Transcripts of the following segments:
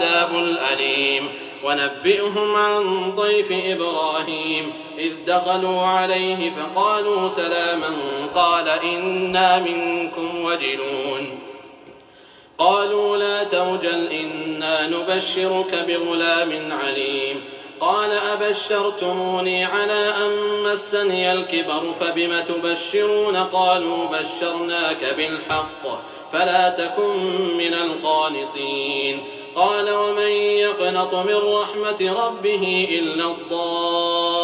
العذاب الأليم. ونبئهم عن ضيف إبراهيم إذ دخلوا عليه فقالوا سلاما قال إنا منكم وجلون. قالوا لا توجل إنا نبشرك بغلام عليم. قال أبشرتموني على أن مسني الكبر فبم تبشرون؟ قالوا بشرناك بالحق فلا تكن من القانطين. قال ومن يقنط من رحمة ربه إلا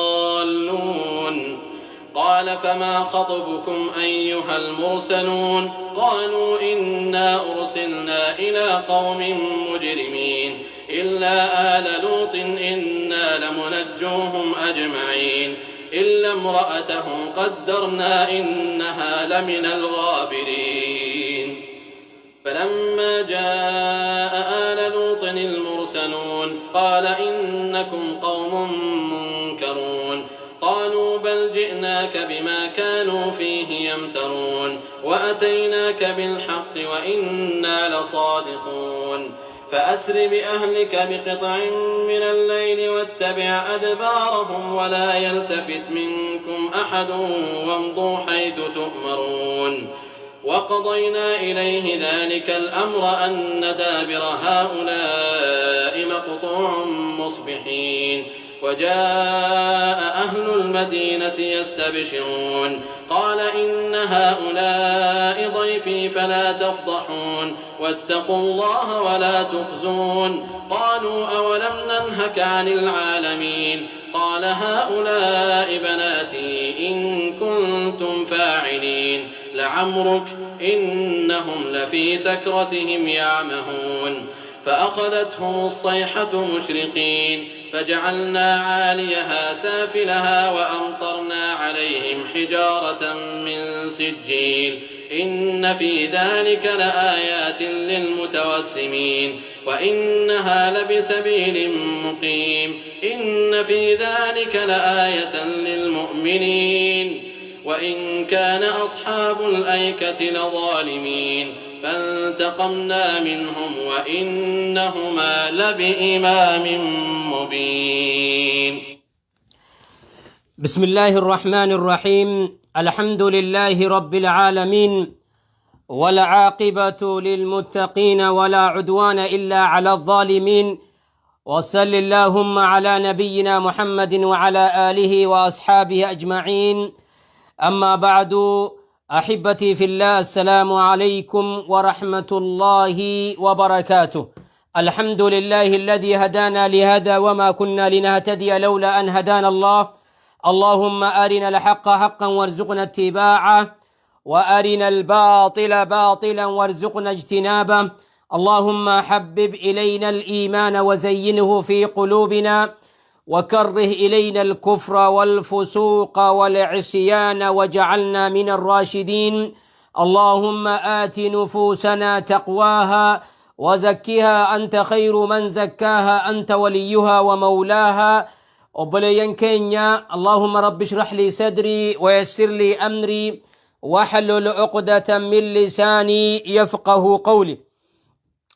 الضالون. قال فما خطبكم أيها المرسلون؟ قالوا إنا أرسلنا إلى قوم مجرمين إلا آل لوط إنا لمنجوهم أجمعين إلا امرأته قدرنا إنها لمن الغابرين. فلما جاء آل لوط المرسلون قال إنكم قوم منكرون. قالوا بل جئناك بما كانوا فيه يمترون وأتيناك بالحق وإنا لصادقون. فأسر بأهلك بقطع من الليل واتبع أدبارهم ولا يلتفت منكم أحد وامضوا حيث تؤمرون. وقضينا إليه ذلك الأمر أن دابر هؤلاء مقطوع مصبحين. وجاء أهل المدينة يستبشرون. قال إن هؤلاء ضيفي فلا تفضحون واتقوا الله ولا تخزون. قالوا أولم ننهك عن العالمين؟ قال هؤلاء بناتي إن كنتم فاعلين. لعمرك إنهم لفي سكرتهم يعمهون. فأخذتهم الصيحة مشرقين فجعلنا عاليها سافلها وأمطرنا عليهم حجارة من سجيل. إن في ذلك لآيات للمتوسمين. وإنها لبسبيل مقيم. إن في ذلك لآية للمؤمنين. وإن كان أصحاب الأيكة لظالمين فانتقمنا منهم وإنهما لبإمام مبين. بسم الله الرحمن الرحيم. الحمد لله رب العالمين، والعاقبة للمتقين، ولا عدوان إلا على الظالمين، وصل اللهم على نبينا محمد وعلى آله وأصحابه أجمعين. أما بعد، أحبتي في الله، السلام عليكم ورحمة الله وبركاته. الحمد لله الذي هدانا لهذا وما كنا لنهتدي لولا أن هدانا الله. اللهم أرنا الحق حقا وارزقنا اتباعه، وأرنا الباطل باطلا وارزقنا اجتنابه. اللهم حبب إلينا الإيمان وزينه في قلوبنا، وكره إلينا الكفر والفسوق والعصيان وجعلنا من الراشدين. اللهم آت نفوسنا تقواها وزكها أنت خير من زكاها، أنت وليها ومولاها. Obboleeyyan keenya، اللهم رب اشرح لي صدري ويسر لي أمري واحلل عقدة من لساني يفقه قولي.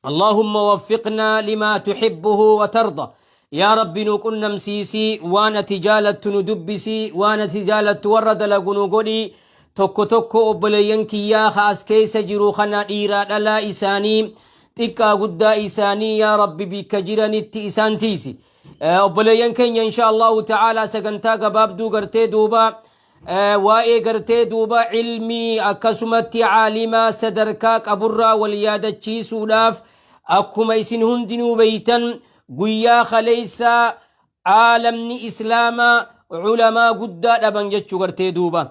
اللهم وفقنا لما تحبه وترضى. Yaa Rabbi، nu qunnamsiisi, waan ati jaalattu nu dubbisi, waan ati jaalattu warra dalagu nu godhi. Tokko tokko obboleeyyan kiyyaa ka as keessa jiru kana, dhiiraa dhalaa isaanii, xiqqaa guddaa isaanii, yaa Rabbi bikka jiranitti isaan tiisi. Obboleeyyan keenya، إن شاء الله تعالى sagantaa gabaabduu gartee duuba waa'ee gartee duuba cilmii akkasumatti caalimaa sadarkaa qaburraa wal yaadachiisuudhaaf, akkuma isin hundinuu beeytan, guyyaa kaleeysaa caalamni islaamaa culamaa guddaa dhaban jechuu gartee duuba.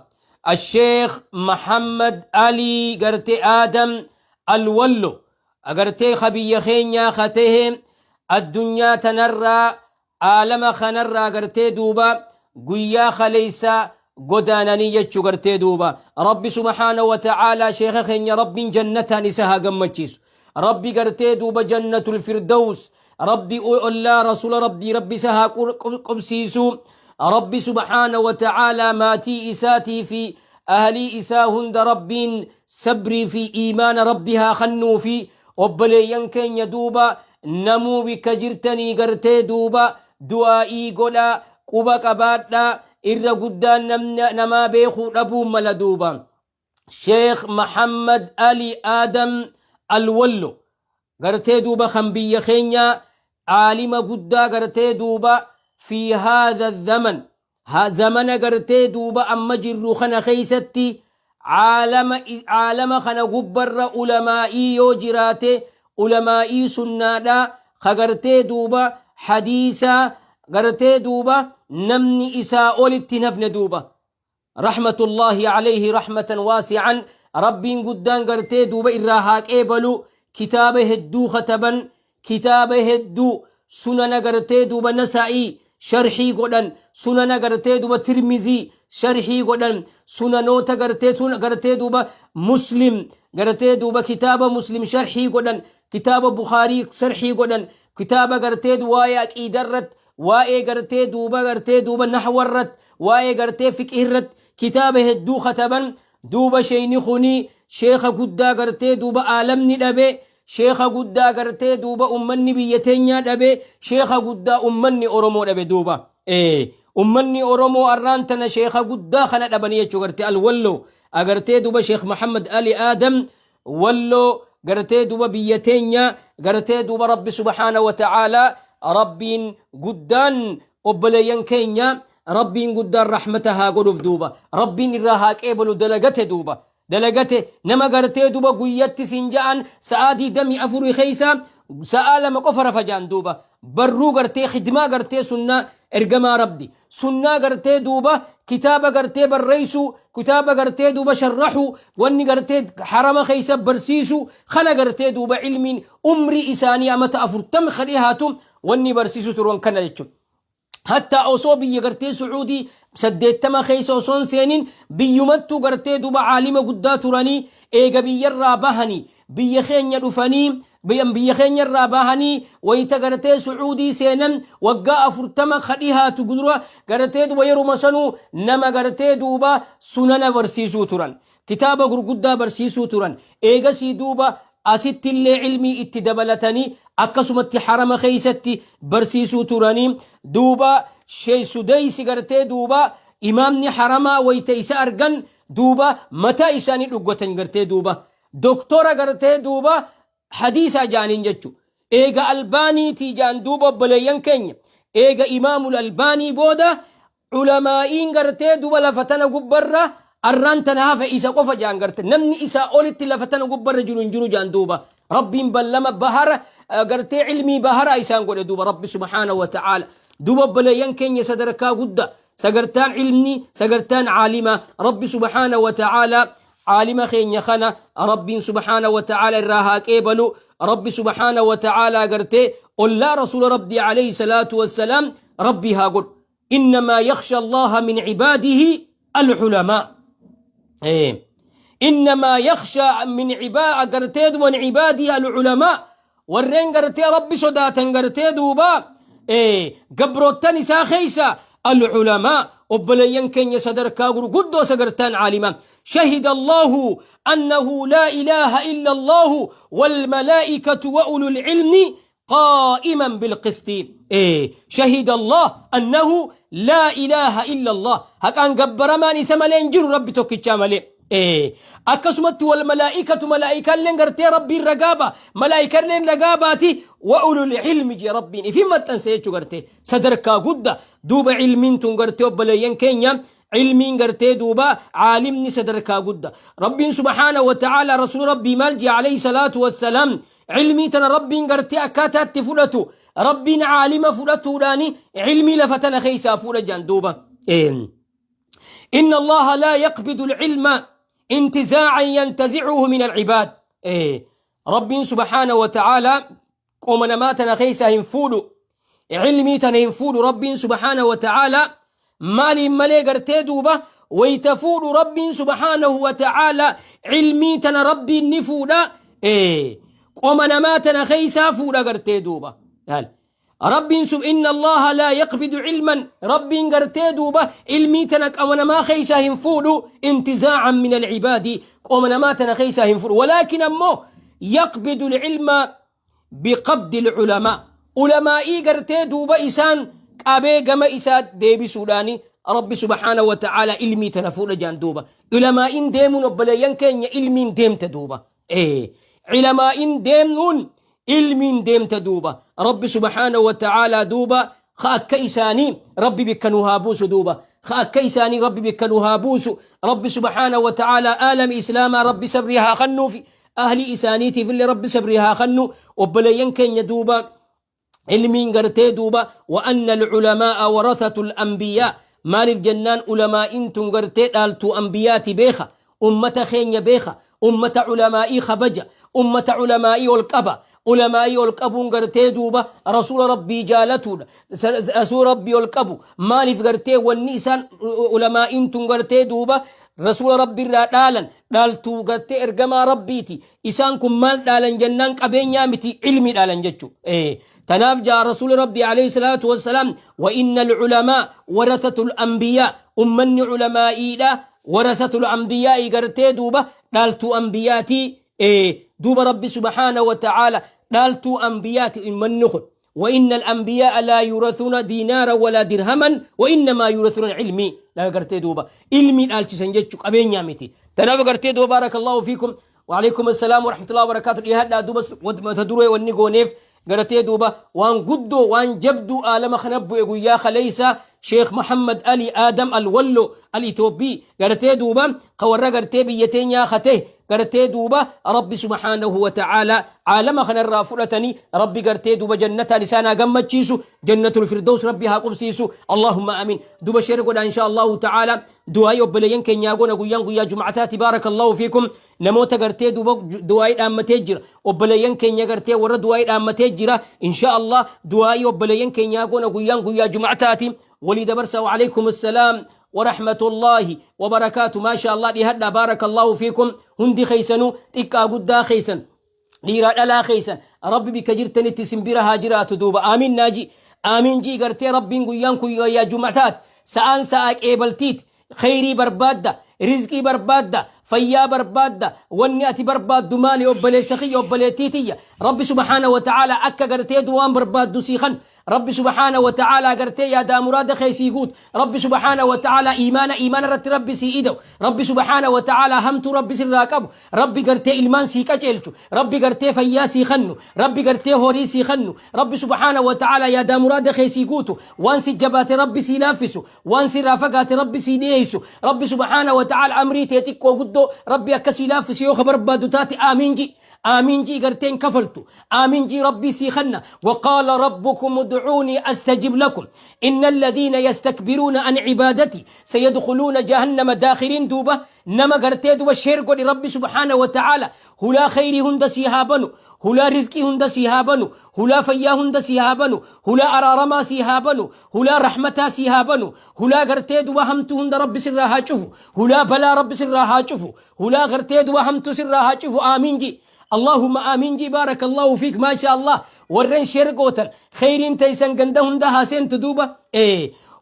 Asheekh Mahammad Alii gartee Aadam Alwallo agartee ka biyya keenyaa katehe addunyaa tanarraa, aalama kanarraa gartee duuba guyyaa kaleeysaa godaananii jechuu gartee duuba. Rabbi سبحانه وتعالى sheeka keenya Rabbiin jannataan isa haa gammachiisu. Rabbi gartee duuba jannatul firdaws, Rabbi ollaa rasula Rabbii Rabbi isa haa qubsiisu. Rabbi سبحانه وتعالى maatii isaatii fi ahlii isaa hunda Rabbiin sabrii fi iimaana Rabbi haa kennuu fi obboleeyyan keenya duuba. Namuu bikka jirtanii gartee duuba du'aa'ii godhaa, quba qabaadhaa. Irra guddaan namaa beekuu dhabuu mala duuba. Sheekh Mahammad Ali Aadam Alwallo gartee duuba kan biyya keenyaa aalima guddaa gartee duuba fi haadha zaman zamana gartee duuba amma jirru kana keeysatti caalama kana gubbarra ulamaa'ii yoo jiraate, ulamaa'ii sunnaadha ka gartee duuba hadiisa gartee duuba namni isaa olitti hin hafne duuba. Rahmatullaahi alayhi rahmatan waasi'an, Rabbiin guddaan gartee duuba irraa haa qeebalu. Kitaaba hedduu kataban, kitaaba hedduu sunana gartee duuba Nasaa'ii sharhii godhan, sunana gartee duuba Tirmizii sharhii godhan, sunanoota gartee sun gartee duuba Muslim gartee duuba kitaaba Muslim sharhii godhan, kitaaba Bukhaarii sharhii godhan, kitaaba gartee waa'ee aqiida irratti, waa'ee gartee duuba gartee duuba nahwa irratti, waa'ee gartee fiqh irratti kitaaba hedduu kataban duuba. Sheeyni kuni sheekha guddaa gartee duuba aalamni dhabe, sheekha guddaa gartee duuba ummanni biyya teenyaa dhabe, sheekha guddaa ummanni Oromoo dhabe duuba. Ummanni Oromoo arraan tana sheekha guddaa kana dhabanii jechuu. Gartee Alwalloo agartee duuba Sheekh Muhammad Ali Aadam Walloo gartee duuba biyya teenya gartee duuba Rabbi subhaana wa ta'aalaa, Rabbiin guddaan obboleeyyan keenya Rabbiin guddaan rahmata haa godhuuf duuba. Rabbiin irraa haa qeebalu. Dalagate duuba, dalagate nama gartee duuba guyyatti siin ja'an sa'aa 24 keessa sa'aa 2 qofa rafa ja'an duuba. Barruu gartee khidmaa gartee sunnaa ergamaa Rabbi, sunnaa gartee duuba kitaaba gartee barreessuu, kitaaba gartee duuba sharraxuu, wanni gartee harama keessa barsiisuu kana gartee duuba ilmiin umrii isaanii amata 40 ka dhihaatu wanni barsiisu turan kana jechuudha. Hatta osoo biyya gartee Sucuudii 80 keessa osoo hin seenin biyyumattuu gartee duuba caalima guddaa turanii, eega biyyarraa bahanii biyya keenya dhufanii, biyya keenyarraa bahanii wayita gartee Sucuudii seenan waggaa 40 ka dhihaatu dura gartee duuba yeruma sanuu nama gartee duuba sunana barsiisuu turan. Kitaaba gurguddaa barsiisuu turan. Eegasii duuba asittillee ilmii itti dabalatanii akkasumatti harama keessatti barsiisuu turanii duuba. Sheey Sudeysi gartee duuba imaamni haramaa wayita isa argan duuba mataa isaanii dhuggatan gartee duuba doktora gartee duuba hadiisaa jaaniin jechu. Eega Albaaniitii jaan duuba obboleeyyan keenya, eega Imaamul Albaanii booda ulamaa'iin gartee duba lafa tana gubbarra arraan tana hafe isa qofa jaan. Garte namni isaa olitti lafa tana gubbarra jiru hin jiru jaan duuba. Rabbiin ballama bahara gartee ilmii bahara isaan godhe duuba Rabbi subhaanahu wa ta'aala. Duuba obboleeyyan keenya, sadarkaa gudda sagartaan ilmii, sagartaan caalima, Rabbi subhaanahu wa ta'aala caalima keenya kana Rabbiin subhaanahu wa ta'aala irraa haa qeebalu. Rabbi subhaanahu wa ta'aala gartee ollaa rasuula Rabbii alayhi salaatu wassalaam Rabbii haa godhu. إنما يخشى الله من عباده العلماء. إيه. إنما يخشى من عباد قرتيد من عباده العلماء. Warreen gartee Rabbi sodaatan gartee duuba gabroottan isaa keessa العلماء. Obboleeyyan keenya, sadarkaa gurguddoo sagartaan caalima. شهد الله أنه لا إله إلا الله والملائكة وأولو العلم قائما بالقسط. إيه، شهد الله أنه لا إله إلا الله، haqaan gabbaramaan isa malee hin jiru, Rabbi tokkichaa malee. إيه، akkasumatti والملائكة malaa'ikaalleen gartee Rabbiin ragaaba, malaa'ikaalleen ragaabaati. وأولو العلم jee Rabbiin ifin maxxanse jechuu. Gartee sadarkaa gudda duuba ilmiin tun gartee obboleeyyan keenya, ilmiin gartee duuba caalimni sadarkaa gudda. Rabbiin subhaanahu wa ta'aala rasuula Rabbii maal jee alayhi salaatu wassalaam? Ilmii tana Rabbiin gartee akkaataatti fudhatu, Rabbiin caalima fudhatuudhaani ilmii lafa tana keessaa fuudha jaan duuba. إن الله لا يقبض العلم انتزاعا ينتزعه من العباد. إيه. رب سبحانه وتعالى قوم namaa tana keessa hin fuudhu, ilmii tana hin fuudhu Rabbiin subhaanahu wa ta'aala. Maaliin malee gartee duuba wayta fuudhu Rabbiin subhaanahu wa ta'aala ilmii tana Rabbiin ni fuudha, qoma namaa tana keeysaa fuudha gartee duuba. Rabbiin sub إن الله لا يقبض علما, Rabbiin gartee duuba ilmii tana qoma namaa keeysaa hin fuudhu, انتزاعا من العباد, qoma namaa tana keeysaa hin fuudhu. ولكن ammoo يقبض العلم. Biqabdi lculamaa, ulamaa'ii gartee duuba isaan qabee gama isaa deebisuudhaani Rabbi subhaanahu wa ta'aalaa ilmii tana fuudha jaan duuba. Ulamaa'iin deemuun, obboleeyyan keenya, ilmiin deemta duuba. Ulamaa'iin deemuun ilmiin deemta duuba. Rabbi subhaanahu wa ta'aalaa duuba ka akka isaanii Rabbi bikka nu haa buusu duuba. Ka akka isaanii Rabbi bikka nu haa buusu. Rabbi subhaanahu wa ta'aalaa aalami islaamaa Rabbi sabrii haa kennuufi. Ahli isaaniitiif illee Rabbi sabrii haa kennu. Obboleeyyan keenya, duuba ilmiin gartee duuba wa anna alculamaa'a warathatu alambiyaa. Maaliif jennaan, ulamaa'in tun gartee dhaaltuu ambiyaati. Beeka, ummata keenya, beeka, ummata ulamaa'ii kabaja, ummata ulamaa'ii ol qaba. Ulamaa'ii ol qabuun gartee duuba Rasuula Rabbii jaalatuudha. Rasuula Rabbii ol qabu. Maaliif gartee wanni isaan ulamaa'iin tun gartee duuba Rasuula Rabbii irraa dhaalan, dhaaltuu gartee ergamaa Rabbiiti. Isaan kun maal dhaalan jennaan, qabeenyaa miti, ilmi dhaalan jechu. Tanaaf jaa Rasuuli Rabbii alayhi salaatu wassalaam: wa inna alculamaa warathatul anbiyaa. Ummanni ulamaa'iidha warasatul anbiyaa'i, gartee duuba dhaaltuu ambiyaatii. Duuba Rabbi subhaana wa ta'aala dhaaltuu ambiyaati ummanni kun. وإن الأنبياء لا يورثون دينارا ولا درهما وإنما يورثون العلم. لا غرتي دوبا علمي دالچسن جچو، قبينيا متي. تناف غرتي دوبا، بارك الله فيكم، وعليكم السلام ورحمة الله وبركاته. dhiyaadhaa duuba. Mata duree wanni gooneef gartee duuba waan guddoo, waan jabduu aalama kana bu'e guyyaa kaleeysa, Sheekh Muhammad Ali Adam Alwallo Al-Itoopii gartee duuba ka warra gartee biyya teenyaa kate gartee duuba Rabbi subhaanahu wa ta'aalaa caalama kanarraa fudhatanii. Rabbi gartee duuba jannataan isaan haa gammachiisu, jannatul firdaus Rabbi haa qubsiisu. Allahumma amin. Duuba share godha, insha Allahu ta'aalaa. Du'aayii obboleeyyan keenyaa goona. Guyyaan guyyaa jumcataati. Baarakallahu fiikum. Namoota gartee duuba du'aayii dhaammatee jira, obboleeyyan keenya gartee warra du'aayii dhaammatee jira. Insha Allah du'aayii obboleeyyan keenyaa goona. Guyyaan guyyaa jumcataati, walii dabarsa. وعليكم السلام ورحمة الله وبركاته. ما شاء الله، dhiyaadhaa. بارك الله فيكم. Hundi keeysanuu, xiqqaa guddaa keeysan, dhiiraa dhalaa keeysan, Rabbi bikka jirtanitti isin bira haa jiraatu duuba. Aamin naaji, aamin jii. Gartee Rabbiin guyyaan kun guyyaa jumcataat, sa'aan sa'a qeebaltiit. Khayrii barbaadda, rizqii barbaadda, fayyaa barbaadda, wanni ati barbaaddu maali, obboleessa kiyya, obboleettii tiyya? Rabbi subhaana wa ta'aala akka gartee waan barbaaddu sii kan Rabbi subhaana wa ta'aala gartee yaadaa muraada kee sii guut. Rabbi subhaana wa ta'aala iimaana, iimaana irratti Rabbi sii ida'u. Rabbi subhaana wa ta'aala hamtuu Rabbi sirraa qabu. Rabbi gartee ilmaan sii qaceelchu. Rabbi gartee fayyaa sii kannu. Rabbi gartee horii sii kannu. Rabbi subhaana wa ta'aala yaadaa muraada kee sii guutu. Waan si jabaate Rabbi sii laaffisu, waan sirraa fagaate Rabbi sii dhiyeessu. Rabbi subhaana wa ta'aala amrii tee xiqqoo guddoo Rabbi akka sii laaffisu yoo ka barbaadu taate, aamiin ji, aamiin ji. Garteen kafaltu, aamiin ji, Rabbii sii kanna. وقال ربكم ادعوني أستجب لكم إن الذين يستكبرون عن عبادتي سيدخلون جهنم داخرين. دوبا nama gartee duba share godhi. Rabbi subhaana wa ta'aala hulaa khayrii hunda sii haa banu, hulaa rizqii hunda sii haa banu, hulaa fayyaa hunda sii haa banu, hulaa araaramaa sii haa banu, hulaa rahmataa sii haa banu, hulaa gartee duba hamtuu hunda Rabbi sirraa haa cufu, hulaa balaa Rabbi sirraa haa cufu, hulaa gartee duba hamtuu sirraa haa cufu. Aamiin ji, اللهم آمين جي. بارك الله فيك، ما شاء الله. Warreen share gootan, khayriin teeysan ganda hunda haa seentu duuba.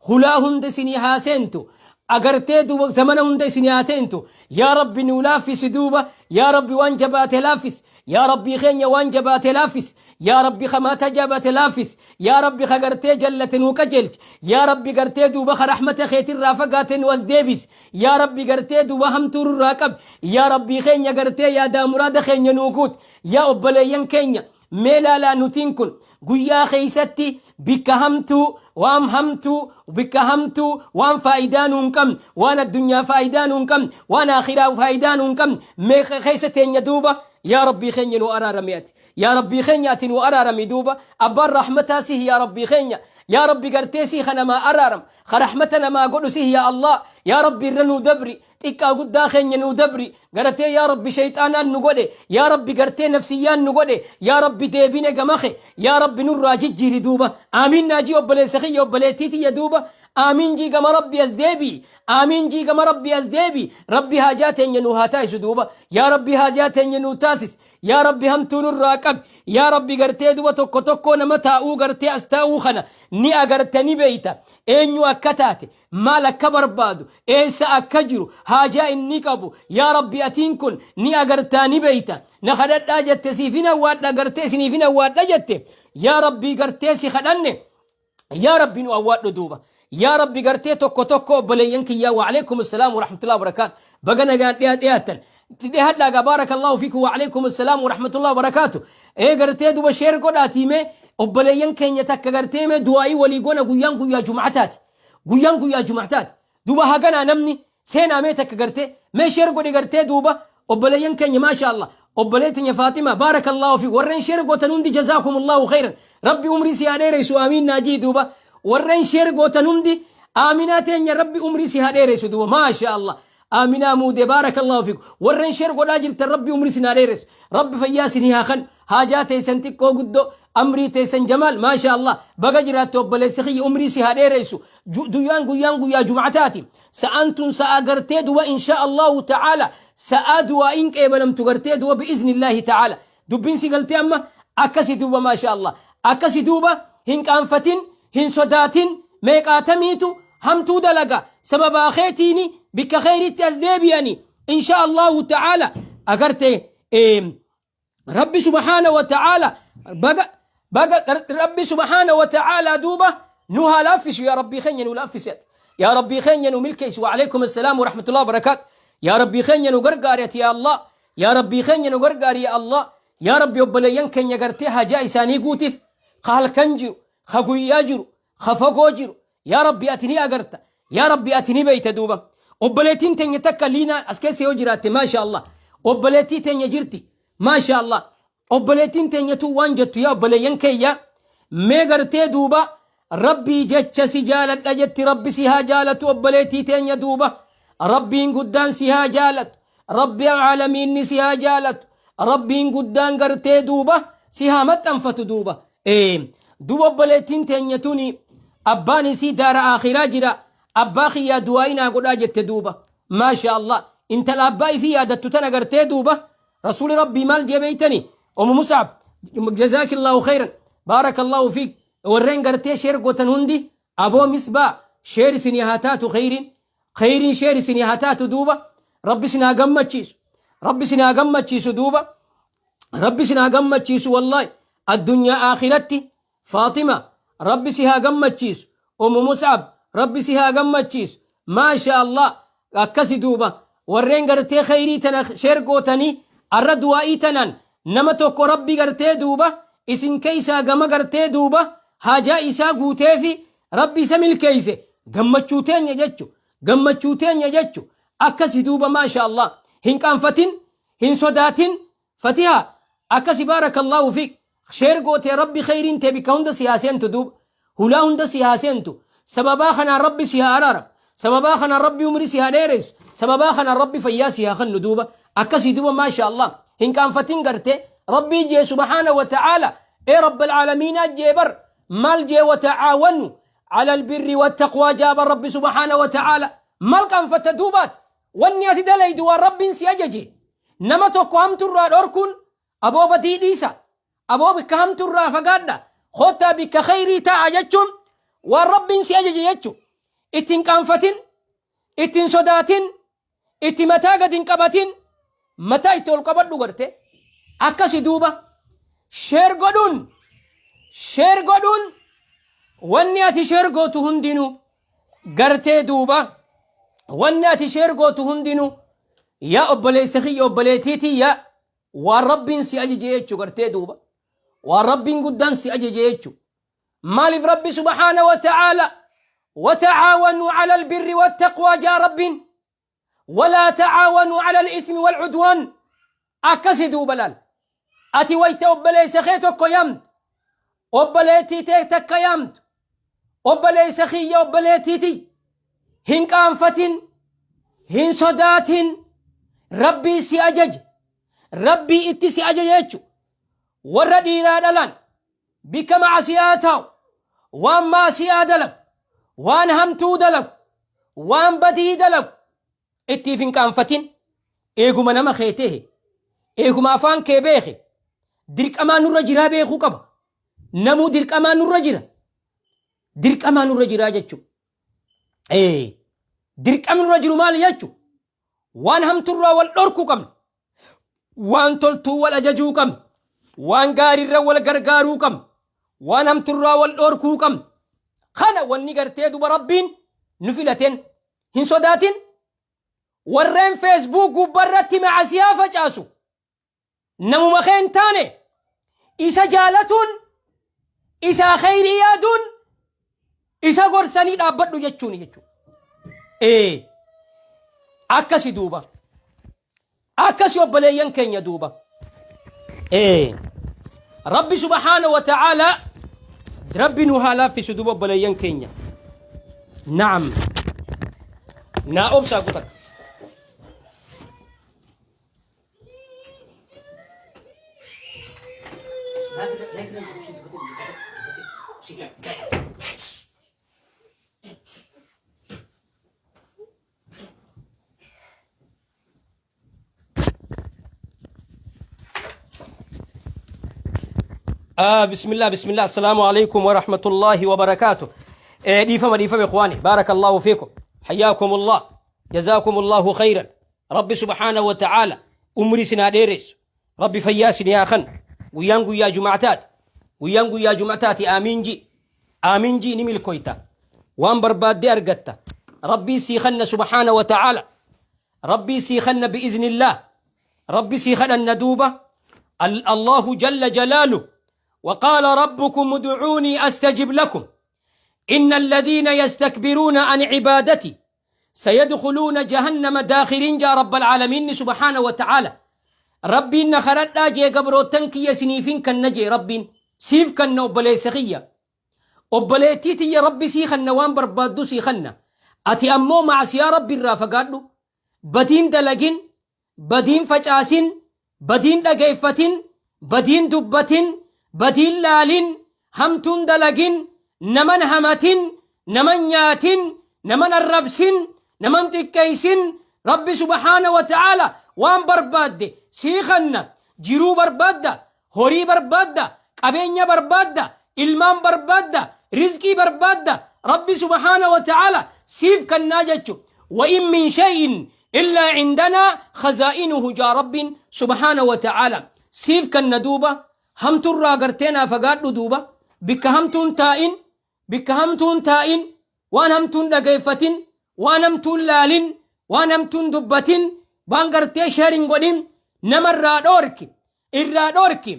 Hulaa hunda isinii haa seentu. Agartee duuba zamana hunda isinii haa seentu. Yaa Rabbi, nuu laaffisi duuba. Yaa Rabbi, waan jabaate laaffis. Yaa Rabbii keenya, waan jabaate laaffis. Yaa Rabbi, kamaata jabaate laaffis. Yaa Rabbi, ka gartee jallate nuu qajeelchi. Yaa Rabbi, gartee duuba ka rahmata keetirraa fagaate nu as deebis. Yaa Rabbi, gartee duuba hamtuu nurraa qabi. Yaa Rabbii keenya, gartee yaadaa muraada keenya nuu guut. Yaa obboleeyyan keenya, mee laalaa, nutiin kun guyyaa keeysatti bikka hamtuu, waan hamtuu, bikka hamtuu, waan faayidaa nuu hin qabne, waan addunyaa faayidaa nuu hin qabne, waan akhiraa faayidaa nuu hin qabne meeqa keessa teenya duuba. Yaa Rabbii keenya, nu araarami ati. Yaa Rabbii keenya, ati nu araarami duuba. Abbaan rahmataa sihi, yaa Rabbii keenya. Yaa Rabbi, gartee sii kanamaa araaram, ka rahmata namaa godhu sihi. Yaa Allah, yaa Rabbi, irra nuu dabri, xiqqaa guddaa keenya nuu dabri garatee. Yaa Rabbi, shayxaanaan nu godhe. Yaa Rabbi, gartee nafsiyyaan nu godhe. Yaa Rabbi, deebine gamake. Yaa Rabbi, nurraa jijjiiri duuba. Aamiin naajii, obboleessa kiyya, obboleettii tiyya, duuba aamiin jii, gama Rabbi as deebii. Aamiin jii, gama Rabbi as deebii. Rabbi haajaa teenya nu haa taa'isu duuba. Yaa Rabbi, haajaa teenya nu taa'is. taasisi. Yaa Rabbi hamtuu nurraa qabi. Yaa Rabbi gartee duba tokko tokkoo nama taa'uu gartee as taa'uu kana ni agarta ni beeyta. Eenyu akka taate, maal akka barbaadu, eessa akka jiru, haajaa inni qabu. Yaa Rabbi atiin kun ni agartaa ni beeyta. Na kadhadhaa jette siifin awwaadha gartee isiniifin awwaadha jette. Yaa Rabbi gartee si kadhanne. Yaa Rabbi nu awwaadhu duuba. Yaa Rabbi gartee tokko tokko obboleeyyan kiyyaa wa alaikum assalaam wa rahmatullahi wa barakaatu. Baga nagaan dhiyaattan. Dhihadhaa gaa baarakallahu fiikum wa alaikum assalaam wa rahmatullahi wa barakaatu. Ee gartee duuba sheer godhaatii mee obboleeyyan keenya takka gartee mee du'aa'ii walii goona guyyaan guyyaa jum'ataati. Guyyaan guyyaa jum'ataati. Duuba haganaa namni seenaa mee takka gartee mee sheer godhi gartee duuba obboleeyyan keenya maasha Allah obbolee teenya Faaxima baarakallahu fi warreen sheer gootan hundi jazaakumullahu khairan rabbi umrii si haa dheeressu aamiin naajii duuba warreen sheer gootan hundi aaminaa teenya rabbi umrii si haa dheeressu duuba maasha Allah aaminaa muude baarakallahu fiikum warreen sheer godhaa jirtan rabbi umrii si haa dheeressu rabbi fayyaa isinii haa kan haajaa teessan xiqqoo guddoo amrii teessan jamaal maasha Allah baga jiraatte obboleessi kiyya umrii si haa dheeressu Guyyaan guyyaan guyyaa jum'ataati. Sa'aan tun sa'a gartee duba insha Allahu ta'ala sa'a du'aa'iin qeebalamtu gartee duba bi'iznillaahi ta'ala. Dubbiin si galtee amma akkasi duuba maasha Allah. Akkasi duuba hin qaanfatin hin sodaatin meeqaatamiitu hamtuu dalaga sababaa keetiini bikka kheyritti as deebi'ani insha Allahu ta'ala agartee Rabbi subhaana wa ta'ala baga baga Rabbi subhaana wa ta'ala duuba nu haa laaffisu yaa Rabbii keenya nu laaffisi ati yaa Rabbii keenya nu milkeessi wa alaikum assalaam wa rahmatullahi wa barakaatu yaa Rabbii keenya nu gargaari ati yaa Allah yaa Rabbii keenya nu gargaari yaa Allah yaa Rabbi obboleeyyan keenya gartee hajaa isaanii guutiif ka halkan jiru ka guyyaa jiru ka fagoo jiru yaa Rabbi ati ni agarta yaa Rabbi ati ni beeyta duuba obboleettiin teenya takka liinaa as keessa yoo jiraatte maasha Allah obboleettii teenya jirti maasha Allah obboleettiin teenya tun waan jettu yaa obboleeyyan keeyya mee gartee duuba Rabbii jecha si jaaladha jetti Rabbi si haa jaalatu obboleettii teenya duuba Rabbiin guddaan si haa jaalatu Rabbi aalamiinni si haa jaalatu Rabbiin guddaan gartee duuba si haa maxxanfatu duuba Duba obboleettiin teenya tuni abbaan isii daara aakhiraa jira abbaa kiyyaa du'aa'ii naa godhaa jette duuba maasha Allah intala abbaa ifii yaadattu tana gartee duuba rasuuli rabbii maal jee beeytani umu mus'ab jazaakillaahu khayran baarakallahu fiik warreen gartee sheer gootan hundi aboo misbaa sheer isinii haa taatu khayriin khayriin sheer isinii haa taatu duuba rabbi isin haa gammachiisu rabbi isin haa gammachiisu duuba Rabbi isin haa gammachiisu wallahi addunyaa aakiratti Faaxima Rabbi si haa gammachiisu Ummu Mus'ab Rabbi si haa gammachiisu maasha Allah akkasi duuba warreen gartee khayrii tana sheer gootanii arra du'aa'ii tanaan nama tokko Rabbi gartee duuba isin keessaa gama gartee duuba haajaa isaa guuteefi Rabbi isa milkeeyse gammachuu teenya jechu gammachuu teenya jechu akkasi duuba maasha Allah hin qaanfatin hin sodaatin fatiha akkasi baarakallahu fiik sheer gootee rabbi kheyriin tee bikka hunda si haa seentu duuba hulaa hunda si haa seentu sababaa kanaan rabbi si haa araaramu sababaa kanaan rabbi umri si haa dheeressu sababaa kanaan rabbi fayyaa si haa kennu duuba akkasii duuba maasha allah hin qaanfatin garte rabbii jee subhaana wa ta'aala ee rabbal aalamiinaa jee bar maal jee wa ta'aawanu ala albirri wattaqwaa jaaba rabbi subhaana wa ta'aala maal qaanfatta duubaati Wanni ati dalaydu waan Rabbiin si ajaje. Nama tokko hamturraa dhorkuun aboo badii dhiisa. Aboo bikka hamturraa fagaadha. Kottaa bikka kheyrii taa'a jechuun waan Rabbiin si ajaje jechu. Itti hin qaanfatin, itti hin sodaatin, itti mataa gadi hin qabatin, mataa itti ol qabadhu garte. Akkasi duuba sheer godhuun sheer godhuun wanni ati sheer gootu hundinuu gartee duuba wanni ati sheer gootu hundinuu yaa obboleessa kiyya obboleettii tiyya waan rabbiin si ajaje jechuu gartee duuba waan rabbiin guddaan si ajaje jechuu maaliif rabbi subhaana wa ta'aala wata'aawanuu ala albirri wattaqwaa jaa rabbiin walaa ta'aawanuu ala alithmi walcudwaan akkasi duuba laal ati wayta obboleessa kee tokko yaamtu obboleettii tee takka yaamtu obboleessa kiyya obboleettii tiyya hin qaanfatin hin sodaatin rabbii si ajaje rabbii itti si ajaje jechu warra dhiiraa dhalan bikka macasiyaa taa'u waan maasiyaa dalagu waan hamtuu dalagu waan badii dalagu ittiif hin qaanfatin eeguma nama kee tehe Eeguma afaan kee beeke dirqamaa nurra jiraa beekuu qaba. Namuu dirqamaa nurra jira. Dirqamaa nurra jiraa jechuudha. Ee dirqamni nurra jiru maali jechuudha? Waan hamturraa wal dhorkuu qabna. Waan toltuu wal ajajuu qabna. Waan gaariirra wal gargaaruu qabna. Waan hamturraa wal dhorkuu qabna. Kana wanni gartee duba Rabbiin nu filateen hin sodaatin. Warreen Facebook gubbarratti macasiyaa facaasu namuma kee hin taane isa jaalatuun isaa kheyrii yaaduun isa gorsanii dhaabbadhu jechuuni jechuudha. Ee akkasi duuba akkasi obboleeyyan keenya duuba. Ee Rabbi subhaana wa ta'aalaa Rabbi nu haa laaffisu duuba obboleeyyan keenya. Naam. Naa obsaa kutakka. بسم الله بسم الله السلام عليكم ورحمة الله وبركاته. ديفما ديفما إخواني، بارك الله فيكم، حياكم الله، جزاكم الله خيرا. ربي سبحانه وتعالى umrii isin haa dheeressu. Rabbi fayyaa isin haa kennu. Guyyaan guyyaa jumactaati. Guyyaan guyyaa jumactaati. Aamiin ji, aamiin ji, ni milkoyta, waan barbaaddee argatta. Rabbii sii kenna subhaana wa ta'aala. Rabbii sii kenna bi'iznillah. Rabbi sii kadhanna duuba. الله جل جلاله وقال ربكم ادعوني أستجب لكم إن الذين يستكبرون عن عبادتي سيدخلون جهنم داخرين جا رب العالمين سبحانه وتعالى. Rabbiin na kadhadhaa jee, gabroottan kiyya isiniifin kanna jee. Rabbiin siif kanna, obboleessa kiyya, obboleettii tiyya. Rabbi sii kanna, waan barbaaddu sii kanna. Ati ammoo macsiyaa Rabbi irraa fagaadhu, badiin dalagin, badiin facaasin, badiin dhageeffatin, badiin dubbatin, badiin laalin, hamtuun dalagin, naman hamatin, naman nyaatin, naman arrabsin, naman xiqqeeysin. Rabbi subhaana wa ta'aala waan barbaadde sii kanna. Jiruu barbaadda, horii barbaadda, qabeenya barbaadda, ilmaan barbaadda, rizqii barbaadda, Rabbi subhaana wa ta'aala siif kannaa jechu. وإن من شيء إلا عندنا خزائنه جا رب سبحانه وتعالى siif kanna duuba. Hamturraa garteenaa fagaadhu duuba. Bikka hamtuun taa'in, bikka hamtuun taa'in, waan hamtuun dhageeffatin, waan hamtuun laalin, waan hamtuun dubbatin, waan gartee share hin godhin. Namarraa dhoorki, irraa dhoorki.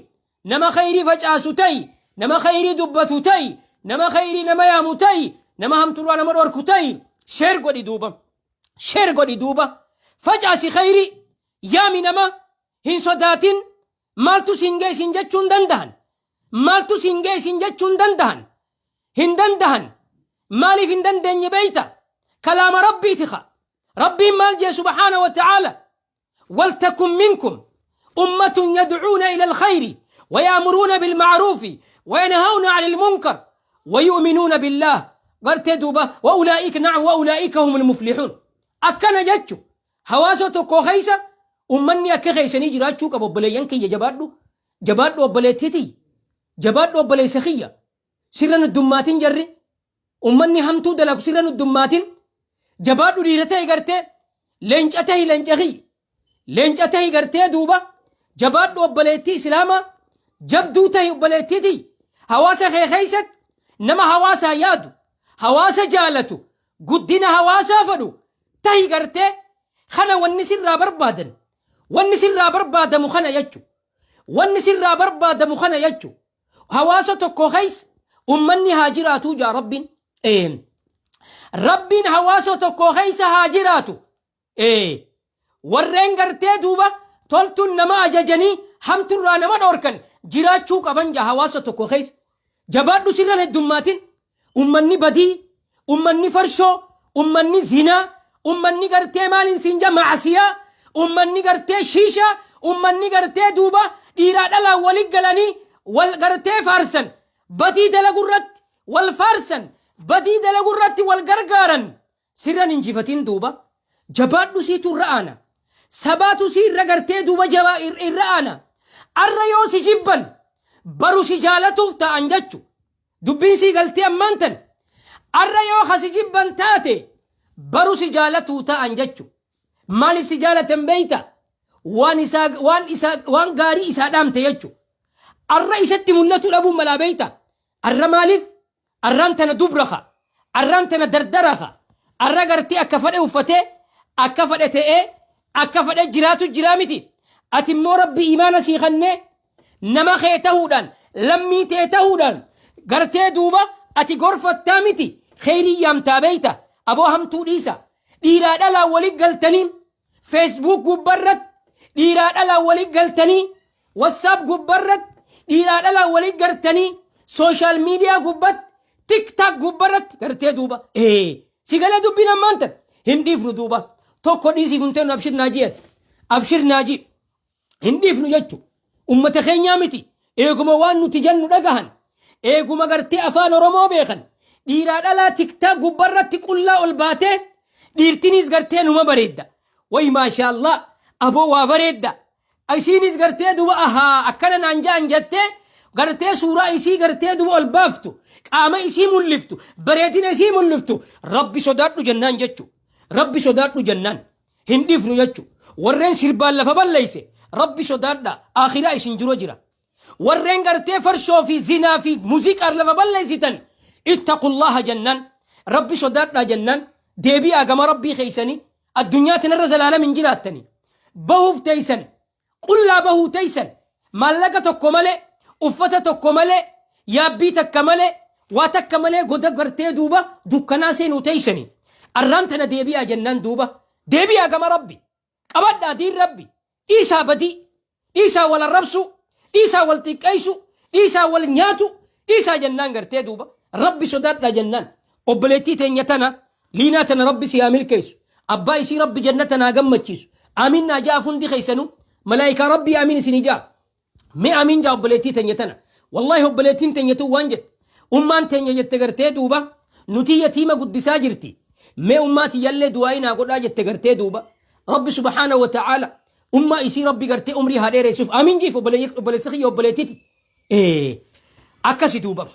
Nama khayrii facaasu ta'i, nama khayrii dubbatu ta'i, nama khayrii nama yaamu ta'i, nama hamturraa nama dhoorku ta'i. Share godhi duuba, share godhi duuba, facaasi khayrii, yaami nama. Hin sodaatin. Maaltu siin geessin jechuun dandahan? Maaltu siin geessin jechuun dandahan? Hin dandahan. Maaliif hin dandeenye beeyta? Kalaama Rabbiiti ka Rabbiin maal jee subhaana wa ta'aala? ولتكن منكم أمة يدعون إلى الخير ويأمرون بالمعروف وينهون عن المنكر ويؤمنون بالله gartee duuba وأولئك نعم وأولئك هم المفلحون. Akkana jechu, hawaasa tokko keessa ummanni akka keessanii jiraachuu qaba. Obboleeyyan kiyya, jabaadhu, jabaadhu. Obboleettiitii jabaadhu. Obboleessa kiyya, sirra nuddummaatin. Jarri ummanni hamtuu dalagu sirra nuddummaatin. Jabaadhu, dhiira ta'e gartee leenca tahi, leenca kiyya, leenca tahi gartee duuba. Jabaadhu, obboleettii islaamaa, jabduu tahi. Obboleettiitii, hawaasa kee keessatti nama hawaasaa yaadu, hawaasa jaalatu, guddina hawaasaa fedhu tahi gartee. Kana wanni sirraa barbaadan, wanni sirraa barbaadamu kana jechu, wanni sirraa barbaadamu kana jechu. Hawaasa tokko keessa ummanni haa jiraatu jaa Rabbiin. Rabbiin hawaasa tokko keessa haa jiraatu warreen gartee duuba toltuun nama ajajanii hamturraa nama dhoorkan jiraachuu qaban jaa hawaasa tokko keessa. Jabaadhu, sirran heddummaatin. Ummanni badii, ummanni farshoo, ummanni zinaa, ummanni gartee maaliin siin jaa macasiyaa, ummanni gartee shiishaa, ummanni gartee duuba dhiiraa dhalaan walit galanii wal gartee faarsan, badii dalagurratti wal faarsan, badii dalagurratti wal gargaaran sirran injifatin duuba. Jabaadhu, siitu irra aana. Sabaatu si irra gartee duuba jabaa irra aana. Arra yoo si jibban baru si jaalatuuf ta'an jechu. Dubbiin sii galtee ammaan tan. Arra yoo ka si jibban taate baru si jaalatuu ta'an jechu. Maaliif si jaalatan beeyta? Waan isaa waan isaa waan gaarii isaa dhaamte jechu. Arra isatti mul'atu dhabuun malaa beeyta? Arra maaliif? Arraan tana dubra ka. Arraan tana dardara ka. Arra gartee akka fadhe uffatee, akka fadhe ta'ee, akka fadhe jiraatu jiraa miti. Ati immoo Rabbi imaana sii kannee nama kee tahuudhaan, lammii tee tahuudhaan gartee duuba ati gorfattaa miti. Kheyrii yaamtaa beeyta. Aboo hamtuu dhiisa. Dhiiraa dhalaan wali galtanii Facebook gubbarratti dhiiraa dhalaan wali galtanii WhatsApp gubbarratti dhiiraa dhalaan wali gartanii social media gubbatti TikTok gubbarratti gartee duuba ee si galee dubbiin ammaan tan hin dhiifnu duuba tokko dhiisiif hin ta'inu abshir naajiyati abshir naajii hin dhiifnu jechu ummata keenyaa miti eeguma waan nuti jennu dhagahan eeguma gartee afaan oromoo beekan dhiiraa dhalaa tiktaa gubbarratti qullaa ol baatee dhiirtiniis gartee numa bareedda way maashaallaa aboo waa bareedda isiinis gartee duba ahaa akkana naan ja'an jettee gartee suuraa isii gartee duba ol baaftu qaama isii mul'iftu bareedina isii mul'iftu rabbi sodaadhu jennaan jechu rabbi sodaadhu jennaan hin dhiifnu jechu warreen sirbaan lafa balleeyse rabbi sodaadha akhiraa isin dura jira warreen gartee farshoo fi zinaa fi muziqaan lafa balleeysitan ittaqullaha jennaan rabbi sodaadhaa jennaan deebi'aa gama rabbii keeysanii addunyaa tanarra zalaalam hin jiraattanii bahuuf teeysan Qullaa bahuu teeysan maallaqa tokko malee, uffata tokko malee, yaabbii takka malee, waa takka malee goda gartee duuba dukkanaa seenuu teeysanii. Arraan tana deebi'aa jennaan duuba deebi'aa gama Rabbi. Qabadhaa diin Rabbi. Dhiisaa badii. Dhiisaa wal arrabsuu. Dhiisaa wal xiqqeessuu. Dhiisaa wal nyaatu. Dhiisaa jennaan gartee duuba Rabbi sodaadhaa jennaan. Obboleettii teenya tana Liinaa tana Rabbi si haa milkeessu. Abbaa isii Rabbi jannata naa gammachiisu. Amiin naa ja'aaf hundi keessanuu. Malaayikaa Rabbii amiin isinii ja'a. Mee amiin ja'a obboleettii teenya tana. Wallaahi obboleettiin teenya tun waan jette. Ummaan teenya jette gartee duuba nuti yatiima guddisaa jirti. Mee ummaa tiyyallee du'aa'ii naa godhaa jette gartee duuba. Rabbi subhaana wa ta'aala ummaa isii Rabbi gartee umrii haa dheeressuuf amiin jiif obboleessi kiyya obboleettiti. Ee akkasi duuba.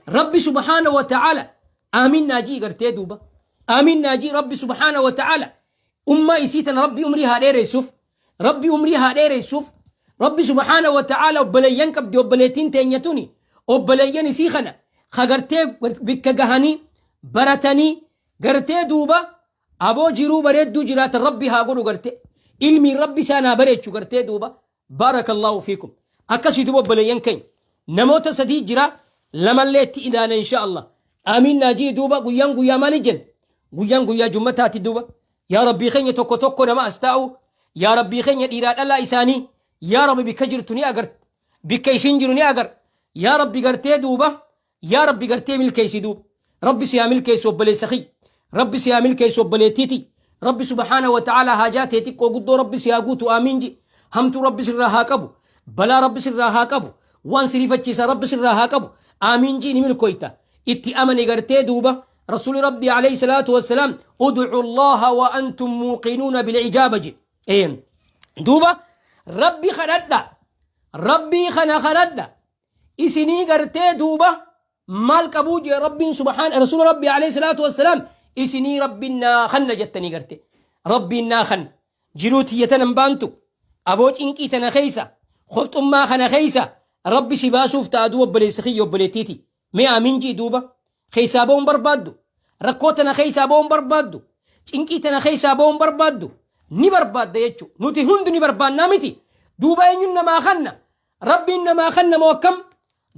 Rabbi subhaana wa ta'aala Aamiin naa jii gartee duuba. Aamiin naa jii Rabbi subhaana wa ta'aala. Ummaa isii tana Rabbi umrii haa dheeressuuf. Rabbi umrii haa dheeressuuf. Rabbi subhaana wa ta'aala obboleeyyan qabdi obboleettiin teenya tuni. Obboleeyyan isii kana ka gartee bikka gahanii baratanii gartee duuba aboo jiruu bareedduu jiraatan Rabbi haa godhu gartee. Ilmiin Rabbi isaan haa bareechu gartee duuba. Baarakallaahu fiikum. Akkasii duuba obboleeyyan keenya. Namoota sadii jira lamallee itti idaana insha Allah. Aamiin naa jii duuba guyyaan guyyaa maali jenna? Guyyaan guyyaa jummataati duuba. Yaa Rabbii keenya tokko tokko nama as taa'u. Yaa Rabbii keenya dhiiraa dhalaa isaanii. Yaa Rabbi bikka jirtu ni agarta. Bikka isiin jiru ni agar. Yaa Rabbi gartee duuba Yaa Rabbi gartee milkeessi duuba. Rabbi si haa milkeessu obboleessa kiyya. Rabbi si haa milkeessu obboleettii tiyya. Rabbi subhaana wa ta'ala haajaa tee xiqqoo guddoo Rabbi si haa guutu aamiin ji. Hamtuu Rabbi sirraa haa qabu. Balaa Rabbi sirraa haa qabu. Waan si rifachiisa Rabbi sirraa haa qabu. Aamiin ji ni milkoyta. Itti amani gartee duuba. Rasuuli Rabbi alayhi salaatu wassalaam ud'u Allaha wa antum muuqinuuna bil ijaaba ji. Duuba Rabbi kadhadha. Rabbii kana kadhadha. Isinii gartee duuba maal qabuu jee rabbiin subhaan rasuula rabbii alayhi salaatu wassalaam isinii rabbiin naa kanna jettanii garte rabbiin naa kanna jiruu tiyya tanan baantu aboo cinqii tana keessa kophxummaa kana keessa rabbi si baasuuf ta'a duuba obboleessi kiyya obboleettiiti mee amiin jii duuba keessaa ba'uun barbaaddu rakkoo tana keessaa ba'uun barbaaddu cinqii tana keessaa ba'uun barbaaddu ni barbaadda jechuudha nuti hundi ni barbaannaa miti duuba eenyuun namaa kanna Rabbiin namaa kanna moo akkam?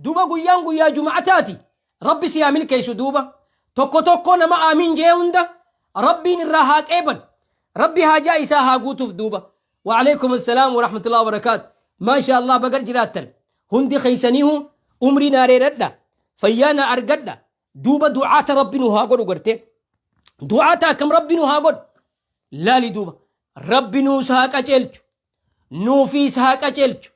Duuba guyyaan guyyaa juma'ataati. Rabbi si haa milkeessu duuba. Tokko tokko nama aamiin jee hunda Rabbiin irraa haa qeebalu. Rabbi haajaa isaa haa guutuuf duuba. Wa'alaikum assalaam wa rahmatullahi wa barakaatu. Maasha Allah bagar jiraattan. Hundi keeysaniihu umrii naa dheeradha. Fayyaa naa argadha. Duuba du'aata Rabbi nu haa godhu gartee. Du'aata akkam Rabbi nu haa godhu. Laali duuba. Rabbi nuus haa qaceelchu. Nuufiis haa qaceelchu.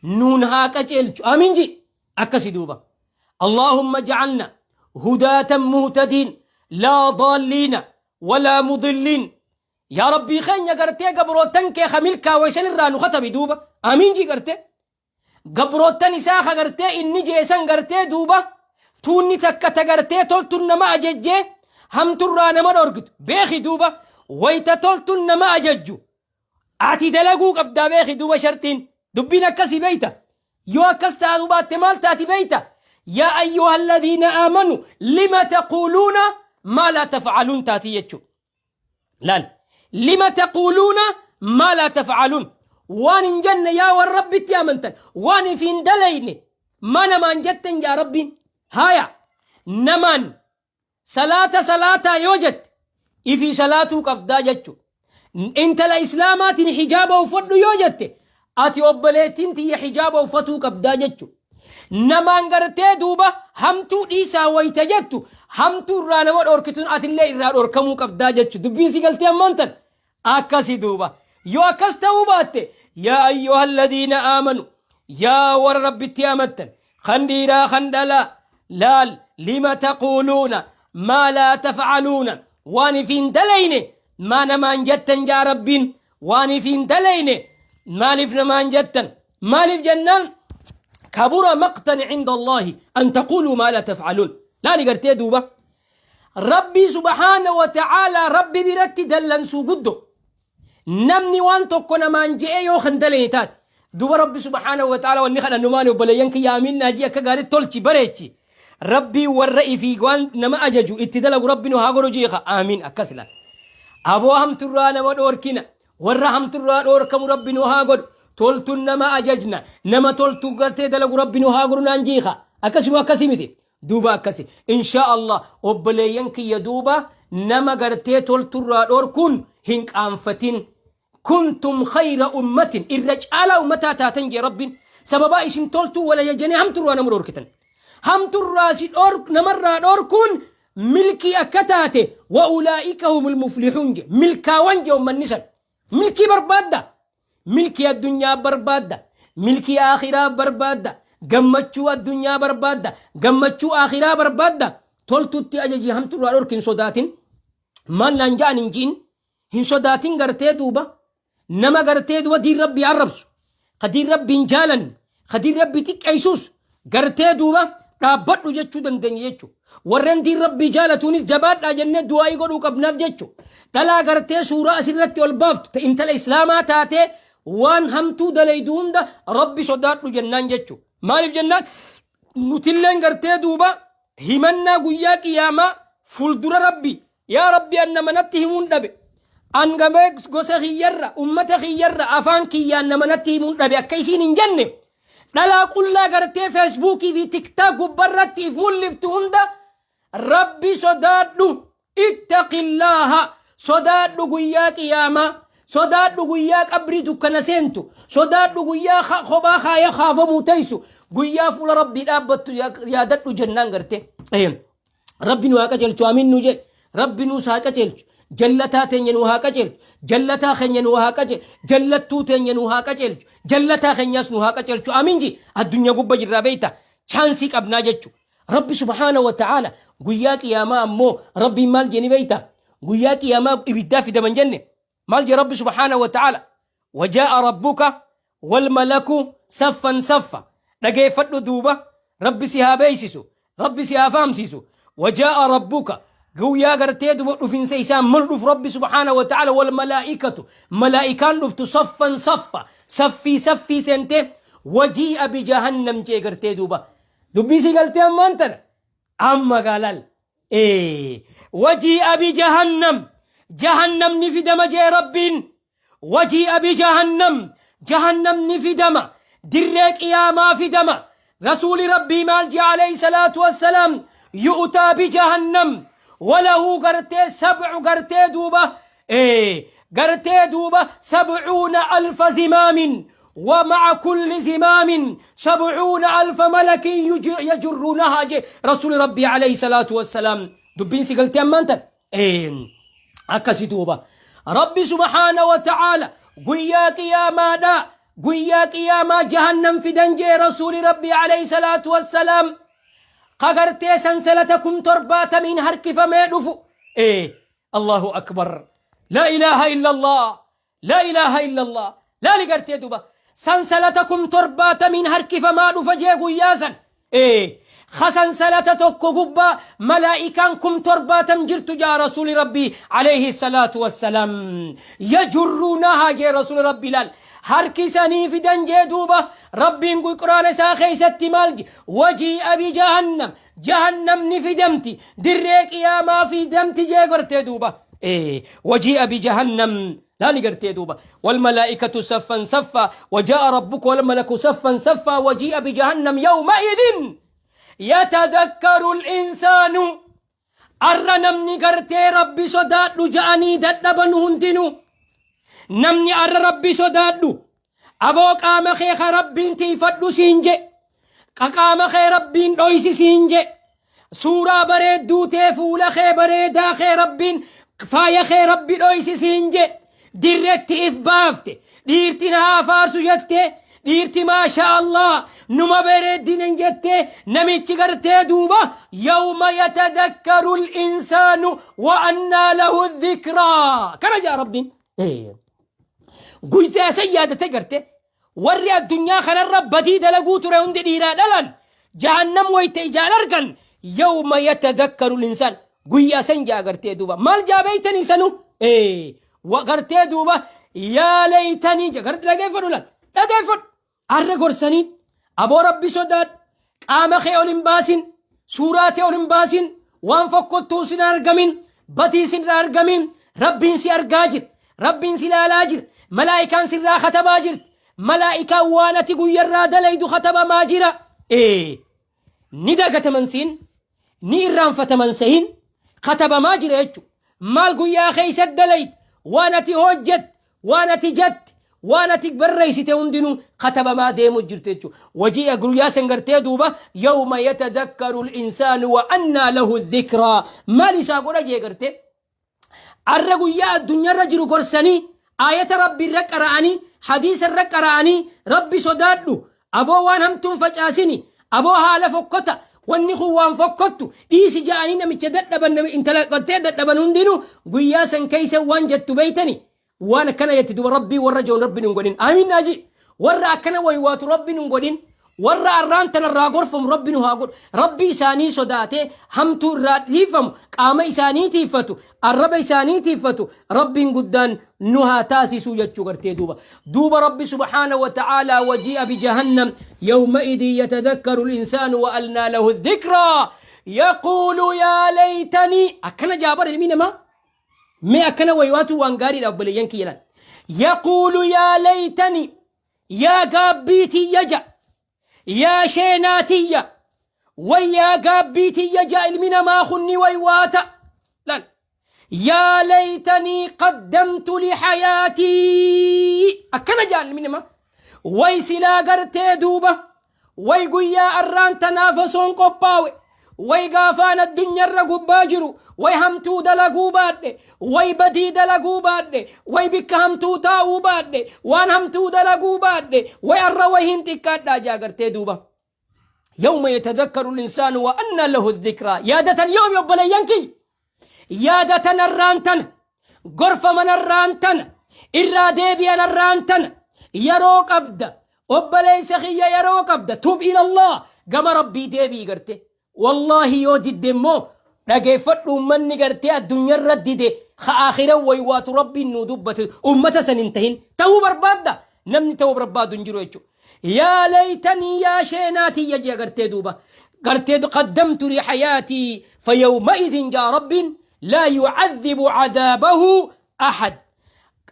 Nuun haa qaceelchu. Amiin ji. Akkasi duuba. Allahumma ja'alna hudaatan muhtadiin laa daalliina walaa mudilliin. Yaa Rabbii keenya gartee gabroottan kee ka milkaawe san irraa nu katabi duuba. Aamiin jii gartee. Gabroottan isaa ka gartee inni jeesan gartee duuba tuunni takka ta gartee toltun nama ajajjee hamturraa nama dhorgitu beeki duuba wayta toltun nama ajajju ati dalaguu qabdaa beeki duuba shartiin dubbiin akkasii beeyta yoo akkas taatu baatte maal taati beeyta yaa ayyuha alladhiina aamanu lima taquuluuna maa laa tafcaluun taati jechuu laal lima taquuluuna maa laa tafcaluun waan hin jenne yaa warra rabbitti amantan waan if hin dalayne ma namaan jettan yaa rabbiin haya namaan salaata salaataa yoo jette ifii salaatuu qabdaa jechu intala islaamaatiin hijaaba uffadhu yoo jette ati obboleettiin tiyya hijaaba uffatuu qabdaa jechu namaan gartee duuba hamtuu dhiisaa wayta jettu hamtuu irraa nama dhorkituun atillee irraa dhorkamuu qabdaa jechu dubbiin si galtee ammaan tan akkasi duuba yoo akkas ta'uu baatte yaa ayyuha alladhiina aamanu yaa warra rabbitti amantan kan dhiiraa kan dhalaa laal lima taquuluuna maa laa tafcaluuna waan ifiin dalayne maa namaan jettan jaa rabbiin waan ifiin dalayne maaliif namaan jettan maaliif jennaan kabura maqtan cinda allaahi an taquuluu maa laa tafcaluun laali gartee duuba Rabbii subhaana wa ta'aalaa rabbi biratti dallansuu guddo. Namni waan tokko namaan je'ee yoo kan dalane taate. Duba rabbi subhaana wa ta'aalaa wanni kadhannu maali obboleeyyan kiyya amiin naajii akka gaarii tolchi bareechi. Rabbii warra ifii waan nama ajaju itti dalagu rabbi nu haa godhu jeeqa amiin akkas laal. Aboo hamturraa nama dhoorkina warra hamturraa dhoorkamu rabbi nu haa godhu. Toltuun nama ajajna nama toltuu gartee dalagu rabbi nu haa godhu naan jeeqa. Akkasuma akkasii miti. Duuba akkasi. Inshaa Allah obboleeyyan kiyya duuba nama gartee tolturraa dhorkuun hin qaanfatin. Kuntum khayra ummatin irra caalaa ummataa taatan jee rabbiin. Sababaa isin toltuu wal ajajanii hamturraa nama dhorkitan. Hamturraa si dhor namarraa dhorkuun milkii akka taate wa ulaa'ika humul muflixuun jee milkaawan jee ummanni san. Milkii barbaadda. Milkii addunyaa barbaadda. Milkii aakhiraa barbaadda. Gammachuu addunyaa barbaadda. Gammachuu aakhiraa barbaadda. Toltutti ajaji hamturraa dhorki hin sodaatin. Maal naan ja'an hin ji'in. Hin sodaatin gartee duuba. Nama gartee duuba diin rabbii arrabsu. Ka diin rabbii hin jaalanne. Ka diin rabbii xiqqeessus gartee duuba dhaabbadhu jechuu dandeenya jechuudha. Warreen diin rabbii jaalatuunis jabaadhaa jennee du'aa'ii godhuu qabnaaf jechuudha. Dhalaa gartee suuraa asirratti ol baaftu ta intala islaamaa taatee waan hamtuu dalaydu hunda rabbi sodaadhu jennaan jechuudha. Maaliif jennaan nutilleen gartee duuba himannaa guyyaa qiyaamaa fuuldura rabbi Yaa Rabbi an nama natti himuun dhabe. An gamee gosa kiyyarra, ummata kiyyarra, afaan kiyyaan nama natti himuun dhabe akka isiin hin jenne. Dhalaa qullaa gartee feesbuukii fi tiktaak gubbarratti if mul'iftu hunda Rabbi sodaadhu. Ittaqillaaha sodaadhu guyyaa qiyaamaa. Sodaadhu guyyaa qabrii dukkana seentu. Sodaadhu guyyaa kophaa kaaya kaafamuu teessu. Guyyaa fuula Rabbii dhaabbattu yaadadhu jennaan gartee. Rabbi nu haa qajeelchu amiin nu jedhe. Rabbi nuus haa qajeelchu. Jallataa teenya nu haa qajeelchu. Jallataa keenya nu haa qajeelchu. Jallattuu teenya nu haa qajeelchu. Jallataa keenyaas nu haa qajeelchu. Amiin ji addunyaa gubba jirraa beekta. Chaansii qabnaa jechu. Rabbi subhaana wa ta'aala guyyaa qiyaamaa ammoo rabbiin maal jeni beekta? Guyyaa qiyaamaa ibiddaa fidaman jenne. Maal jee Rabbi subhaanahu wa ta'aala? Wajaa'a rabbuka wal malaku saffan saffa. Dhageeffadhu duuba Rabbi si haa beeysisu. Rabbi si haa fahamsiisu. Wajaa'a rabbuka guyyaa gartee duba dhufinsa isaa malu dhufu Rabbi subhaanahu wa ta'aala wal malaa'ikatu malaa'ikaan dhuftu saffan saffa saffii saffii seentee wajii'a bijahannam jee gartee duuba. Dubbii si galtee ammaan tana amma gaalal Ee, wajii'a bijahannam jahannam ni fidama jee rabbiin wajii'a bijahannam jahannam ni fidama dirree qiyaamaa fidama rasuuli rabbii maal jee alayhi salaatu wassalaam yu'taa bijahannam walahu gartee sab'u gartee duuba Ee, gartee duuba sab'uuna alfa zimaamin ومع كل زمام سبعون ألف ملك يجرونها جي رسول ربي عليه الصلاة والسلام دبين سيقلتي أما أنت إيه أكسي دوبا ربي سبحانه وتعالى قيا قياما دا قيا قياما جهنم في دنجي رسول ربي عليه الصلاة والسلام قغرتي سنسلتكم ترباتمين هركفمي دفو إيه Allahu akbar. Laa ilaaha illallah. Laa ilaaha illallah. Laali gartee duba. Sansalata kum torbaatamiin harkifamaa dhufa jee guyyaa san. Ee. Ka sansalata tokko gubbaa malaa'ikaan kum 70 jirtu jaa rasuuli rabbii alayhi salaatu wassalaam. Yajurruunahaa jee rasuuli rabbii laal. Harkisanii fidan jee duuba rabbiin quraana isaa keessatti maal je wajii'a bi jahannam jahannam ni fidamti dirree qiyaamaa fidamti jee gartee duuba. Ee wajii'a bi jahannam laali gartee duuba walmalaa'ikatu saffan saffa wajaa'a rabbuka walmalaku saffan saffa wajii'a bi jahannam yawma'idin yatadhakkaru al-insaanu. Arra namni gartee rabbi sodaadhu ja'anii dadhaban hundinuu namni arra rabbi sodaadhu aboo qaama kee ka rabbiin tiifadhu siin je qaqaama kee rabbiin dhoysi siin je suuraa bareedduu tee fuula kee bareedaa kee rabbiin faaya kee rabbi dhoysi siin je dirretti if baafte dhiirti na haa faarsu jettee dhiirti maasha Allah numa bareeddinen jettee namichi gartee duuba yawma yatadakkaru l-insaanu wa annaa lahu dhikraa kana jaa rabbiin guyyaa san yaadate garte warri addunyaa kanarra badii dalaguu ture hundi dhiiraa dhalan jahannam wayta ijaan argan yawma yatadakkaru linsaan guyyaa san jaa gartee duuba maal jaa beeytanii sanu wa gartee duuba yaa leeytanii jaa gartee dhageeffadhu laal dhageeffadhu arra gorsanii aboo rabbi sodaadhu qaama kee ol hin baasin suuraa tee ol hin baasin waan fokkottuu sin argamin badii sin irraa argamin rabbiin si argaa jira rabbiin si ilaalaa jira malaa'ikaan sirraa katabaa jirti malaa'ikaan waan ati guyyarraa dalaydu katabamaa jira ee ni dagataman siin ni irraanfataman sehin katabamaa jira jechu maal guyyaa keessa dalayde waan ati hojjette waan ati jette waan ati barreessite hundinuu katabamaa deemu jirtu jechuudha. Wajii guyyaa san gartee duuba yawma yatadakkaru al-insaanu wa annaa lahu dhikraa maal isaa godha jee gartee arra guyyaa addunyaarra jiru gorsanii aayata rabbi irra qara'anii hadiisa irra qara'anii rabbi sodaadhu aboo waan hamtuun facaasini aboo haala fokkota wanni kun waan fokkottu dhiisi ja'anii namicha dadhaban intala qattee dadhaban hundinuu guyyaa san keessa waan jettu beeytani waan akkana jetti duba rabbii warra joon rabbi nun godhin amiin naaji warra akkana waywaatu rabbi nun godhin warra arraan tanarraa gorfamu rabbi nu haa godhu rabbi isaanii sodaatee hamtuu irraa tiifamu qaama isaanii tiiffatu arraba isaanii tiiffatu rabbiin guddaan nu haa taasisuu jechuu gartee duuba duuba rabbi subhaana wa ta'aalaa waji'a bijahannam yawma'idin yatadhakkaru al-insaanu wa alnaa lahu dhikraa yaquulu yaa laytanii akkana jaabar ilmi namaa mee akkana waywaatu waan gaariidha obboleeyyan kiyya laal yaquulu yaa laytani yaa gaabbii tiyya ja yaa sheenaa tiyya way yaa gaabbii tiyya ja ilmi namaa kunni waywaata laal yaa laytanii qaddamtu lihayaatii akkana jaa ilmi namaa way silaa gartee duuba Way guyyaa arraan tanaaf osoon qophaawe, way gaafaan addunyarra gubbaa jiru, way hamtuu dalaguu baadhe, way badii dalaguu baadhe, way bikka hamtuu taa'uu baadhe, waan hamtuu dalaguu baadhe, way arra way hin xiqqaadhaa jaa gartee duuba. Yawma yatadhakkaru al-insaanu wa anna lahu dhikraa. Yaadatan yoomi obboleeyyan kiyya? Yaadatan arraan tana, gorfaman arraan tana, irraa deebi'an arraan tana, yeroo qabda, obboleessa kiyya yeroo qabda, tub ilallah, gama rabbii deebi'i garte. Wallaahi yoo didde immoo dhageeffadhu ummanni gartee addunyaarra dide ka aakhira waywaatu rabbiin nuu dubbate ummata san hin tahin ta'uu barbaadda namni ta'uu barbaadu hin jiru jechuudha. Yaa laytanii yaa sheenaa tiyya jee gartee duuba gartee qaddamtu li hayaatii fayawma'idhin jaa rabbiin laa yucadhibu cadaabahu ahad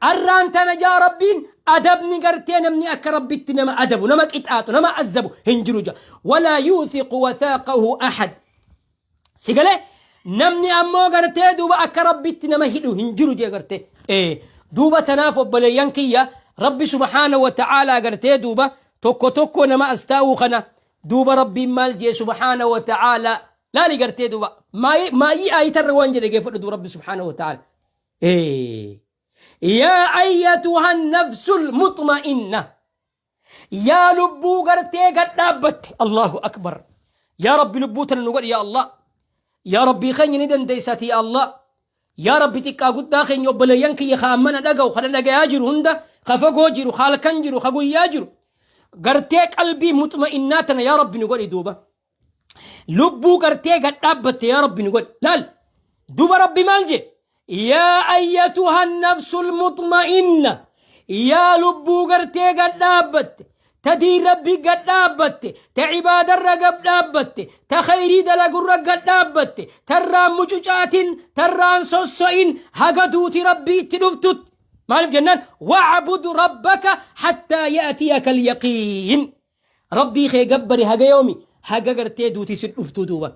arraan tana jaa rabbiin adabni gartee namni akka rabbitti nama adabu nama qixaaxu nama azabu hin jiru jaa walaa yuuthiqu wathaaqahu ahad si galee namni ammoo gartee duuba akka rabbitti nama hidhu hin jiru jee gartee ee duuba tanaaf obboleeyyan kiyya rabbi subhaana wa ta'aalaa gartee duuba tokko tokko nama as taa'uu kana duuba rabbiin maal jee subhaana wa ta'aalaa laali gartee duuba maayii aayitarra waan jedhe geeffadhu duuba rabbi subhaana wa ta'aalaa ee yaa ayyatuha nafsul muxma'inna Yaa lubbuu gartee gad dhaabbatte. Allahu akbar. Yaa Rabbi lubbuu tana nu godhi yaa Allah. Yaa Rabbii keenya ni dandeessati yaa Allah. Yaa Rabbi, xiqqaa guddaa keenya, obboleeyyan kiyya ka ammana dhaga'u, kana dhagayaa jiru hunda, ka fagoo jiru, ka halkan jiru, ka guyyaa jiru, gartee qalbii mutma'innaa tana yaa Rabbi nu godhi. Duuba lubbuu gartee gad dhaabbatte yaa Rabbi nu godhi. Laal duba, Rabbi maal je? يا أيتها النفس المطمئنة, yaa lubbuu gartee gad dhaabbatte, ta diin Rabbi gad dhaabbatte, ta cibaadarra gad dhaabbatte, ta khayrii dalagurra gad dhaabbatte, tarraan mucucaatin, tarraan sosso'in haga duuti Rabbi itti dhuftut. Maaliif jennaan, واعبد ربك حتى يأتيك اليقين. Rabbii kee gabbari haga yoomi? Haga gartee duuti si dhuftu. Duuba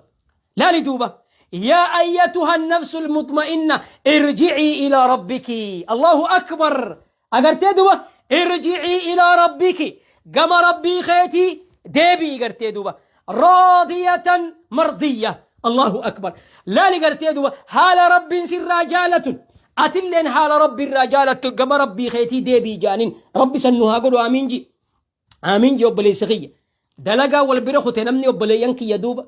laali duuba, يا أيتها النفس المطمئنة ارجعي إلى ربك. الله أكبر. Agartee duuba, ارجعي إلى ربك, gama Rabbii keetii deebi'i gartee duuba, راضية مرضية. الله أكبر. Laali gartee duuba, haala Rabbiin sirraa jaalatun, atilleen haala Rabbi irraa jaalattu gama Rabbii keetii deebi'i jaanin. Rabbi san nu haa godhu. Amiin ji, amiin ji. Obboleessa kiyya, dalagaa wal bira kute namni. Obboleeyyan kiyya, duuba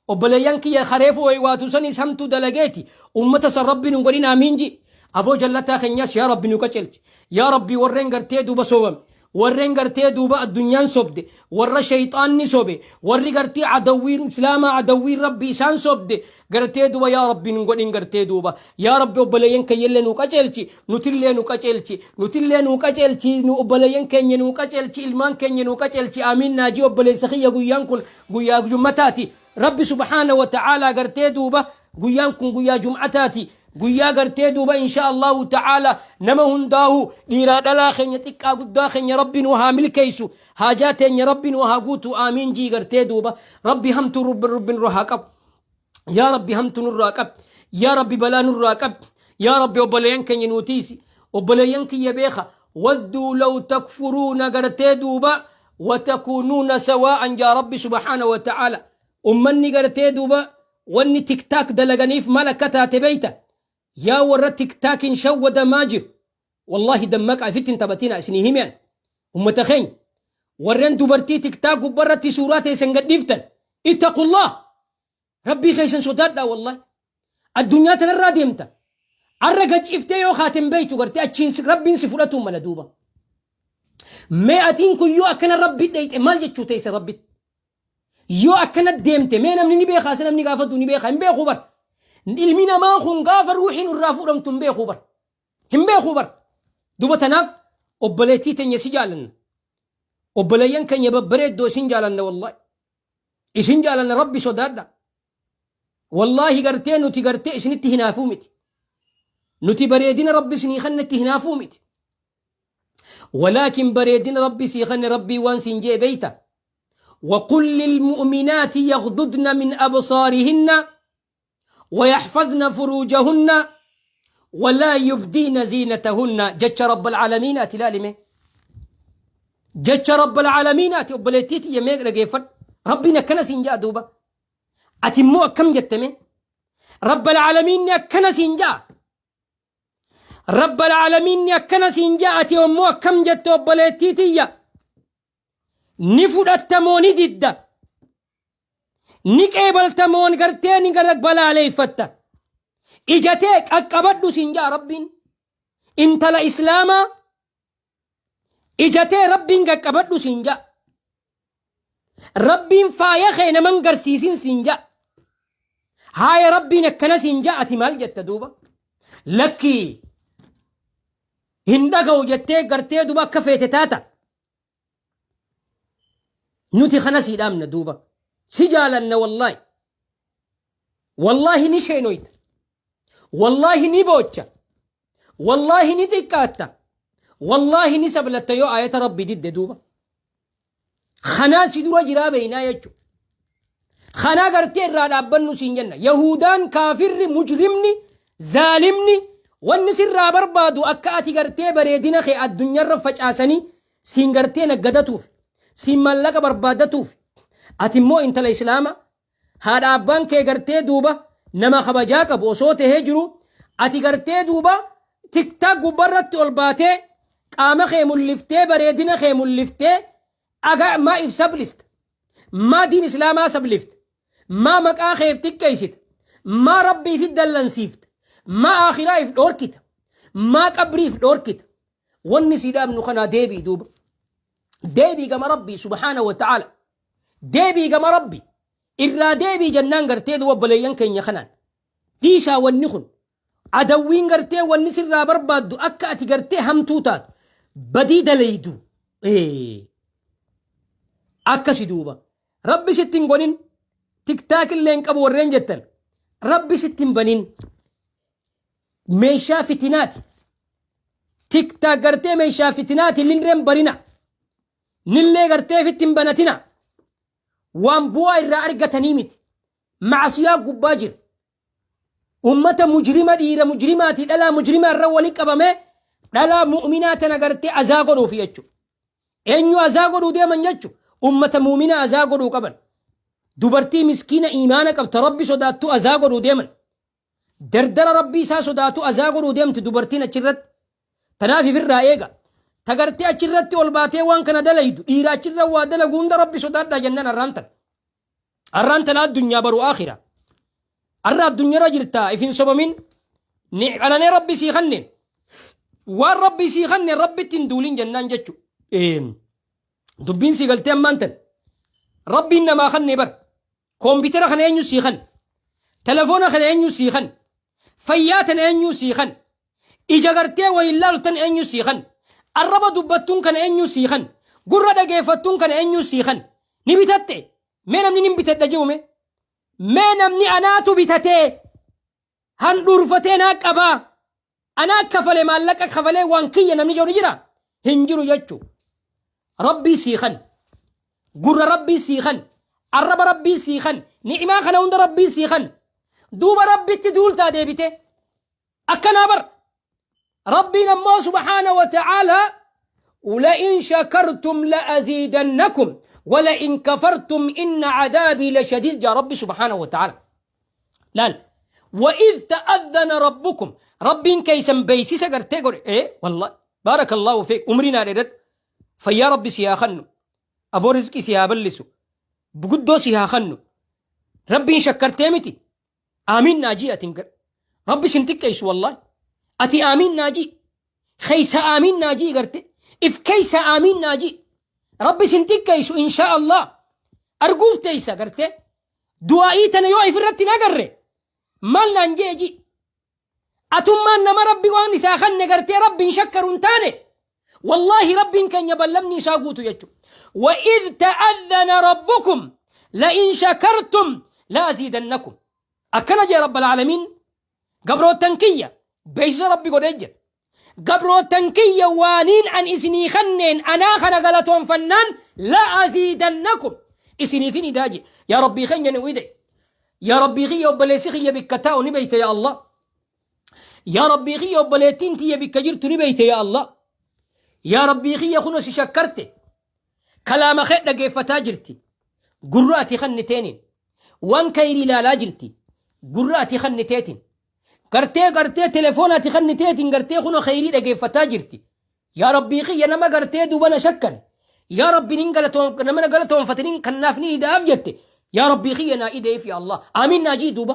obboleeyyan kiyya kareefu waatu sanis hamtuu dalageeti ummata san Rabbi nu godhin. Amiin ji. Aboo jallataa keenyas yaa Rabbi nu qacelchi. Yaa Rabbi, warreen gartee duuba soobame, warreen gartee duuba addunyaan sobde, warra shayxaanni sobe, warri gartee adawwiin Islaamaa, adawwiin Rabbi isaan sobde gartee duuba, yaa Rabbi nu godhin. Gartee duuba, yaa Rabbi, obboleeyyan keeyyallee nu qaceelchi, nutillee nu qaceelchi, nutillee nu qaceelchi, nu obboleeyyan keenya nu qaceelchi, ilmaan keenya nu qaceelchi. Amiin naajii. Obboleessa kiyya, guyyaan kun guyyaa jummataati. Rabbi سبحانه وتعالى gartee duuba guyyaan kun guyyaa jum'ataati, guyyaa gartee duuba إن شاء الله تعالى nama hundaahu, dhiiraa dhalaa keenya, xiqqaa guddaa keenya, Rabbi nu haa milkeeysu, haajaa teenya Rabbi nu haa guutu. Aamiin jii. Gartee duuba Rabbi hamtu Rabbi nurraa haa qabu. Yaa Rabbi, hamtu nurraa qab. Yaa Rabbi, balaa nurraa qab. Yaa Rabbi, obboleeyyan keenya nuutiisi. Obboleeyyan kiyya, beeka, ودوا لو تكفرون gartee duuba وتكونون سواء. Jaa Rabbi سبحانه وتعالى. Ummanni gartee duuba wanni TikTok dalaganiif maal akka taate beeyta? Yaa warra TikTokiin shawwadamaa jiru, wallaahi dammaqa, ifitti hin taphatina. Isinii himian, ummata keenya warreen dubartii TikTok gubbarratti suuraa teessan gadhiiftan, اتقوا الله, Rabbii keessan sodaadhaa. Wallahi addunyaa tanarraa deemta. Arra gaciiftee yoo kaaten beeytu gartee achiin Rabbiin si fudhatu mala. Duuba mee atiin kun yoo akkana Rabbi dheyxe maal jechuu teessa Rabbitti? Yoo akkana deemte mee namni ni beekaa? Isa namni gaafatu ni beekaa? Hin beekuu bar. Ilmi namaa kun gaafa ruuxiin irraa fuudhamtu hin beekuu bar, hin beekuu bar. Duba tanaaf obboleettii teenya si jaalanna, obboleeyyan keenya babbareeddoo isin jaalanna, wallahi isin jaalanna. Rabbi sodaadha. Wallaahi gartee nuti gartee isinitti hinaafuu miti, nuti bareedina Rabbi isinii kennetti hinaafuu miti, ولكن bareedina Rabbi sii kenne, Rabbii waan siin jee beeyta? وقل للمؤمنات يغضضن من أبصارهن ويحفظن فروجهن ولا يبدين زينتهن. Jecha رب العالمين ati laalime, jecha رب العالمين ati. Obboleettiiti yemmee dhageeffadhu, Rabbiin akkana siin jaa. Duuba ati immoo akkam jettame? رب العالمين akkana siin jaa, رب العالمين akkana siin jaa, ati immoo akkam jette? Obboleettiitiyya, ni fudhattamoo ni didda? Ni qeebaltamoon gartee ni gara balaaleeffatta? Ijatee qaqqabadhu siin jaa Rabbiin. Intala Islaamaa, ijatee Rabbiin qaqqabadhu siin jaa. Rabbiin faaya kee naman garsiisin siin jaa. Haaya, Rabbiin akkana siin jaa, ati maal jetta duuba? Lakkii, hin dhaga'u jettee gartee duuba akka feete taata. Nuti kana sii dhaamna. Duuba si jaalanna. Wallaahi, wallaahi ni sheenoyta, wallaahi ni boocha, wallaahi ni xiqqaatta, wallaahi ni sablatta yoo ayata Rabbi didde. Duuba kanaa si dura jiraa beeynaa jechu. Kanaa gartee irraa dhaabbannu siin jenna. Yahudaan, kaafirri, mujrimni, zaalimni wanni sirraa barbaadu akka ati gartee bareedina kee addunyaarra facaasanii siin gartee naggadatuuf, siin maallaqa barbaadatuuf. Ati immoo intala Islaama, haadha abbaan kee gartee duuba nama kabajaa qabu osoo tahee jiru, ati gartee duuba TikTok gubbarratti ol baatee qaama kee mul'iftee, bareedina kee mul'iftee, aga maa if sablista? Maa diin Islaamaa sablifte? Maa maqaa keef xiqqeessite? Maa Rabbii fi dallansiifte? Maa aakhiraa if dhoorkita? Maa qabrii if dhoorkita? Wanni sii dhaabnu kanaa deebi'i duuba. Deebi'i gama Rabbii subhaana wa ta'aala. Deebi'i gama Rabbii. Irraa deebi'i jennaan gartee duuba obboleeyyan keenya kanaan. Dhiisaa wanni kun. Adawwiin gartee wanni sirraa barbaaddu akka ati gartee hamtuu taatu. Badii dalaydu. Akkasi duuba. Rabbi sitti hin gonin. Tiktaak illee hin qabu warreen jettan. Rabbi sitti hin banin. Meeshaa fitinaati. Tiktaak gartee meeshaa fitinaati linreen barina. Nillee gartee fitti hin banatina. Waan bu'aa irraa argatanii miti. Macasiyaa gubbaa jira. Ummata mujrima dhiira mujrimaatii dhalaa mujrimaa irra wali qabamee dhalaa mu'minaa tana gartee azaa godhuufi jechuudha. Eenyu azaa godhuu deeman jechu ummata mu'minaa azaa godhuu qaban. Dubartii miskiina iimaana qabta rabbi sodaattu azaa godhuu deeman. Dardara rabbii isaa sodaatu azaa godhuu deemti dubartiin achirratti. Tanaaf ifirraa eega. Ta gartee achirratti ol baatee waan kana dalaydu dhiira achirra waa dalagu hunda rabbi sodaadhaa jennaan arraan tana. Arraan tana addunyaa baru aakhira. Arra addunyarra jirtaa if hin sobamin. Ni qananee rabbi sii kanneen. Waan rabbi sii kanneen rabbitti hin duulin jennaan jechu. Dubbiin sii galtee ammaan tan. Rabbiin namaa kannee bar. Koompitara kana eenyu sii kan? Telefoona kana eenyu sii kan? Fayyaa tana eenyu sii kan? Ija gartee wayin laalu tan eenyu sii kan? Arraba dubbattuun kana eenyu sii kan? Gurra dhageeffattuun kana eenyu sii kan? Ni bitatte? Mee namni nin bitadha jiru mee? Mee namni anaatu bitatee handhuurfatee naa qabaa? Anaa kafale maallaqa kafalee waan kiyya namni jiru ni jira? Hin jiru jechuu. Rabbii sii kan. Gurra rabbii sii kan. Arraba rabbii sii kan. Ni'imaa kana hunda rabbii sii kan. Duuba rabbitti duultaa deebite. Akkanaa bar. Rabbiin ammoo subhaana wa ta'aalaa ولئن شكرتم لأزيدنكم ولئن كفرتم إن عذابي لشديد يا ربي سبحانه وتعالى laal وإذ تأذن ربكم rabbiin keeysan beeysisa gartee godhe ee wallahi بارك الله فيك umrii naa dheeradhu fayyaa rabbi si haa kannu aboo rizqii si haa bal'isu guddoo si haa kannu rabbiin shakkartee miti aamiin naajii atin rabbi sin xiqqeessu wallahi ati aamiin naajii keeysa aamiin naajii garte if keeysa aamiin naajii rabbi sin xiqqeessu insha Allah arguuf teeysa garte du'aa'ii tana yoo ifirratti hin agarre maal naan jee ji atummaan nama rabbi waan isaa kanne gartee rabbiin shakkaru hin taane wallaahi rabbiin keenya ballamni isaa guutu jechu وإذ تأذن ربكم لئن شكرتم لأزيدنكم akkana jee رب العالمين gabroottan kiyya beeksisa rabbi godhee jira gabroottan kiyya waaniin an isinii kanneen anaa kana galatoonfannaan لأزيدنكم isiniifin idaa je yaa rabbii keenya nu ide yaa rabbii kiyya obboleessi kiyya bikka taa'u ni beeyte yaa Allah yaa rabbii kiyya obboleettiin tiyya bikka jirtu ni beeyte yaa Allah yaa rabbii kiyya kuno si shakkarte kalaama kee dhageeffataa jirti gurra ati kanniteeniin waan kayrii ilaalaa jirti gurra ati kanniteetiin gartee gartee telefoona ati kanniteetiin gartee kuno kayrii dhageeffataa jirti yaa rabbii kiyya nama gartee duuba na shakkane yaa rabbi nin galatoon nama na galatoonfatinin kannaaf ni idaaf jette yaa rabbii kiyya naa ideef yaa Allah amiin naa jii duuba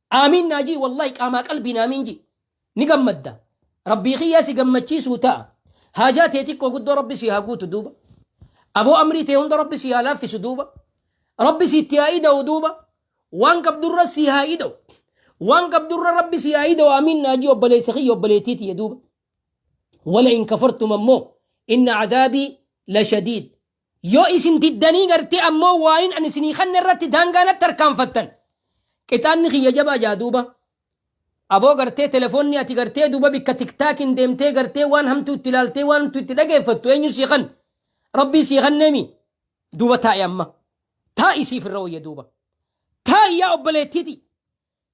amiin naa jii wallahi qaamaa qalbiin amiin jii ni gammadda rabbii kiyyaa si gammachiisuu ta'a haajaa tee xiqqoo guddoo rabbi si haa guutu duuba aboo amrii tee hunda rabbi si haa laaffisu duuba rabbi si itti haa ida'u duuba waan qabdurra si haa ida'u waan qabdurra rabbi si haa ida'u amiin naa jii obboleessa kiyya obboleettii tiyya duuba ولئن كفرتم ammoo إن عذابي لشديد yoo isin diddanii gartee ammoo waanin ani isinii kanne irratti daangaanatti tarkaanfattan qixaanni kiyya jabaa jaa duuba aboo gartee telefoonni ati gartee duuba bikka tiktaakin deemtee gartee waan hamtuu itti ilaaltee waan hamtuu itti dhageeffattu eenyu sii kan rabbii sii kanneemi duuba taa'i amma taa'i siif irra wayya duuba taa'i yaa obboleettiiti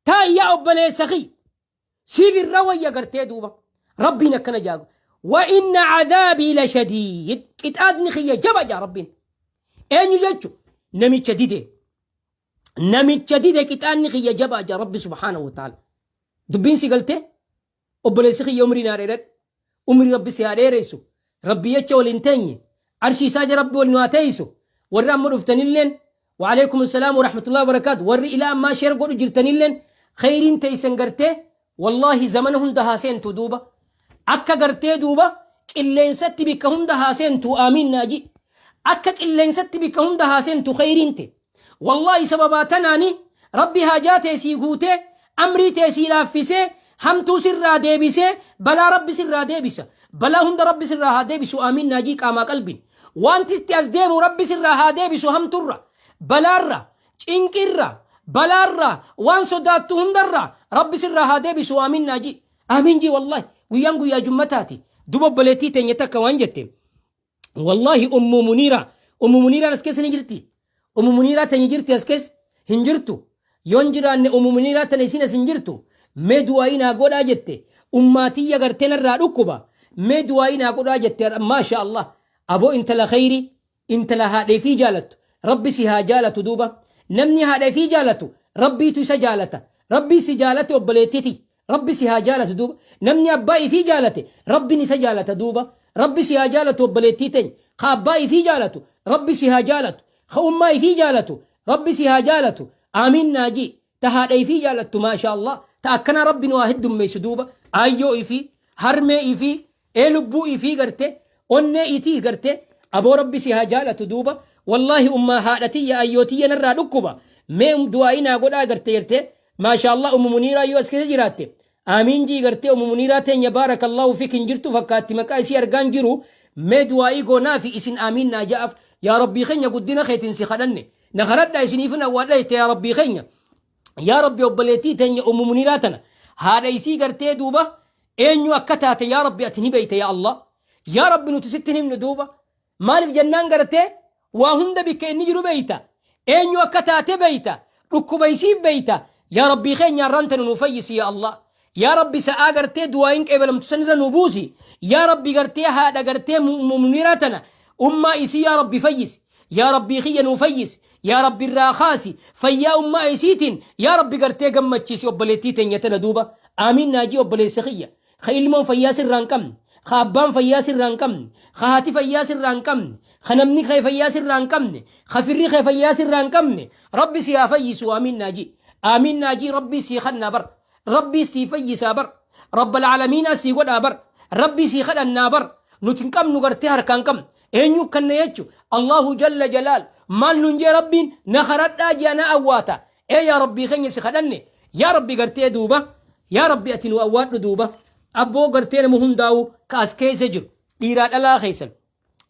taa'i yaa obboleessa kiyya siif irra wayya gartee duuba rabbiin akkana jaagu وإن عذابي لشديد qixaadni kiyya jaba jaa rabbiin eenyu jechu namicha dide namicha dide qixaanni kiyya jaba jaa rabbi سبحانه وتعالى dubbiin si galte obboleessi kiyya umrii naa dheeradhu umrii rabbi si haa dheeressu rabbi jecha waliin teenye arshii isaa ja rabbi waliin haa teessu warri amma dhuftanilleen وعليكم السلام ورحمة الله وبركاته warri ilaa ammaa share godhu jirtanilleen khayriin teessan gartee Wallaahi zamana hunda haa seentu duuba. Akka gartee duuba qilleensatti bikka hunda haa seentu aamiin naa ji. Akka qilleensatti bikka hunda haa seentu kheyriin te. Wallaahi sababaa tanaani Rabbi haajaa tee sii guutee amrii tee sii laaffisee hamtuu sirraa deebisee balaa Rabbi sirraa deebisa. Balaa hunda Rabbi sirraa haa deebisu aamiin naa jii qaamaa qalbiin. Wanti itti as deemu Rabbi sirraa haa deebisu hamturra, balaarra, cinqirra, balaarra, waan sodaattu hundarra Rabbi sirraa haa deebisu aamiin naa jii. Aamiin jii wallaahi guyyaan guyyaa jummataati. Duba obboleettii teenya takka waan jette. Wallaahi Ummu Muniiraa. Ummu Muniiraan as keessa ni jirti. Ummu Muniiraa teenya jirti as keessa hin jirtu. Yoon jiraanne Ummu Muniiraa tana isin as hin jirtu. Mee du'aayii naa godhaa jette. Ummaatiyya gartee narraa dhukkuba. Mee du'aayii naa godhaa jette. Maasha Allah. Aboo intala khayrii intala haadha ifii jaalattu. Rabbi si haa jaalatu duuba. Namni haadha ifii jaalatu Rabbiitu isa jaalata. Rabbii si jaalate obboleettiti. Rabbi si haa jaalatu duuba. Namni abbaa ifii jaalate Rabbin isa jaalata duuba. Rabbi si haa jaalatu obboleettii teenya. Ka abbaa ifii jaalatu Rabbi si haa jaalatu. Ka ummaa ifii jaalatu Rabbi si haa jaalatu. Aamiin naa jii. Ta haadha ifii jaalattu maasha Allah. Ta akkanaa Rabbi nu haa heddummeessu duuba. Aayyoo ifii, harmee ifii, ee lubbuu ifii garte, onnee itii garte. Aboo Rabbi si haa jaalatu duuba. Wallaahi ummaa haadha tiyya ayyoo tiyya narraa dhukkuba. Mee du'aa'ii naa godhaa garte jette. Maashaallah Ummu Muniiraa yoo as keessa jiraatte Aamiin jii gartee Ummu Muniiraa teenya baarakallahu fik hin jirtu fakkaatti maqaa isii argaan jiru mee du'aa'ii goonaafi isin aamiin naa ja'af yaa Rabbii keenya guddina keetiin si kadhanne na kadhadhaa isiniifin awwaadha jette yaa Rabbii keenya yaa Rabbi obboleettii teenya Ummu Muniiraa tana haadha isii gartee duuba eenyu akka taate yaa Rabbi ati ni beeyta yaa Allah yaa Rabbi nuti sitti hin himnu duuba Maaliif jennaan gartee waa hunda bikka inni jiru beeyta. Eenyu akka taate beeyta. Dhukkuba isii beeyta. Yaa Rabbii keenya arraan tana nuu fayyisi yaa Allah. Yaa Rabbi sa'aa gartee du'aayin qeebalamtu sanirra nu buusi. Yaa Rabbi gartee haadha gartee mu'miniraa tana ummaa isii yaa Rabbi fayyisi. Yaa Rabbii kiyya nuu fayyisi. Yaa Rabbi irraa kaasi. Fayyaa ummaa isiitiin yaa Rabbi gartee gammachiisi obboleettii teenya tana duuba. Aamiin naajii obboleessa kiyya. Ka ilmoon fayyaa sirraa hin qabne, ka abbaan fayyaa sirraa hin qabne, ka haati fayyaa sirraa hin qabne, ka namni kee fayyaa sirraa hin qabne, ka firri kee fayyaa sirraa hin qabne, Rabbi si haa fayyisu aamiin naa jii. Aamiin naa jii Rabbii sii kannaa bar. Rabbii sii fayyisaa bar. Rabbal aalamiinaa sii godhaa bar. Rabbii sii kadhannaa bar. Nuti hin qabnu gartee harkaa hin qabnu. Eenyu kanna jechu Allahu jalla jalaal maal nun jee Rabbiin na kadhadhaa jea na awwaata. Ee yaa Rabbii keenya si kadhanne yaa Rabbi gartee duuba yaa Rabbi ati nu awwaadhu duuba abboo gartee nama hundaa'u ka as keessa jiru dhiiraa dhalaa keessan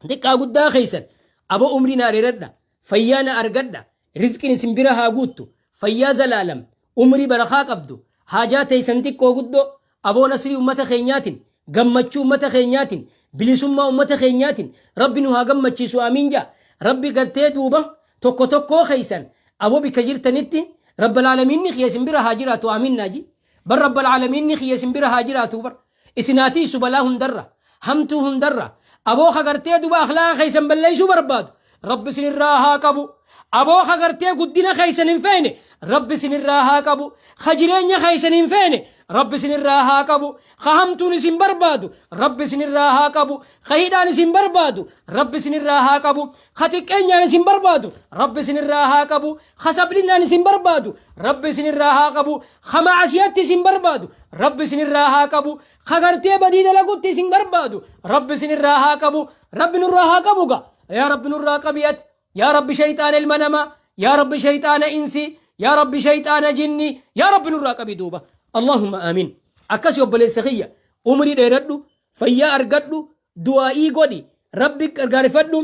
xiqqaa guddaa keessan aboo umrii naa dheeradha fayyaa na argadha rizqiin isin bira haa guuttu fayyaa zalaalam umrii barakaa qabdu haajaa teessan xiqqoo guddoo aboo nasrii ummata keenyaatiin gammachuu ummata keenyaatiin bilisummaa ummata keenyaatiin Rabbi nu haa gammachiisu aamiin jaa Rabbi gartee duuba tokko tokkoo keessan Abo bikka jirtanitti Rabbal Aalamiinni kiyya isin bira haa jiraatu aamiin naa ji. Bar Rabbal Aalamiinni kiyya isin bira haa jiraatu bar. Isin haa tiisu balaa hundarra, hamtuu hundarra. Aboo ka gartee duba akhlaaqa keessan balleessuu barbaadu Rabbi isin irraa haa qabu. Aboo ka gartee guddina keessan hin feene Rabbi isin irraa haa qabu. Ka jireenya keessan hin feene Rabbi isin irraa haa qabu. Ka hamtuun isin barbaadu Rabbi isin irraa haa qabu. Ka hidhaan isin barbaadu Rabbi isin irraa haa qabu. Ka xiqqeenyaan isin barbaadu Rabbi isinirraa haa qabu. Ka sablinaan isin barbaadu Rabbi isinirraa haa qabu. Ka ma'asiyatti isin barbaadu Rabbi isinirraa haa qabu. Ka gartee badii dalagutti isin barbaadu Rabbi isinirraa haa qabu. Rabbi nurraa haa qabu gaa. Yaa Rabbi nurraa qabi ati. Yaa Rabbi shayxaana ilma namaa. Yaa Rabbi shayxaana insi. Yaa Rabbi shayxaana jinni. Yaa Rabbi nurraa qabi duuba. Allahumma aamin. Akkasi obboleessa kiyya. Umrii dheeradhu. Fayyaa argadhu. Du'aa'ii godhi Rabbi gargaarifadhu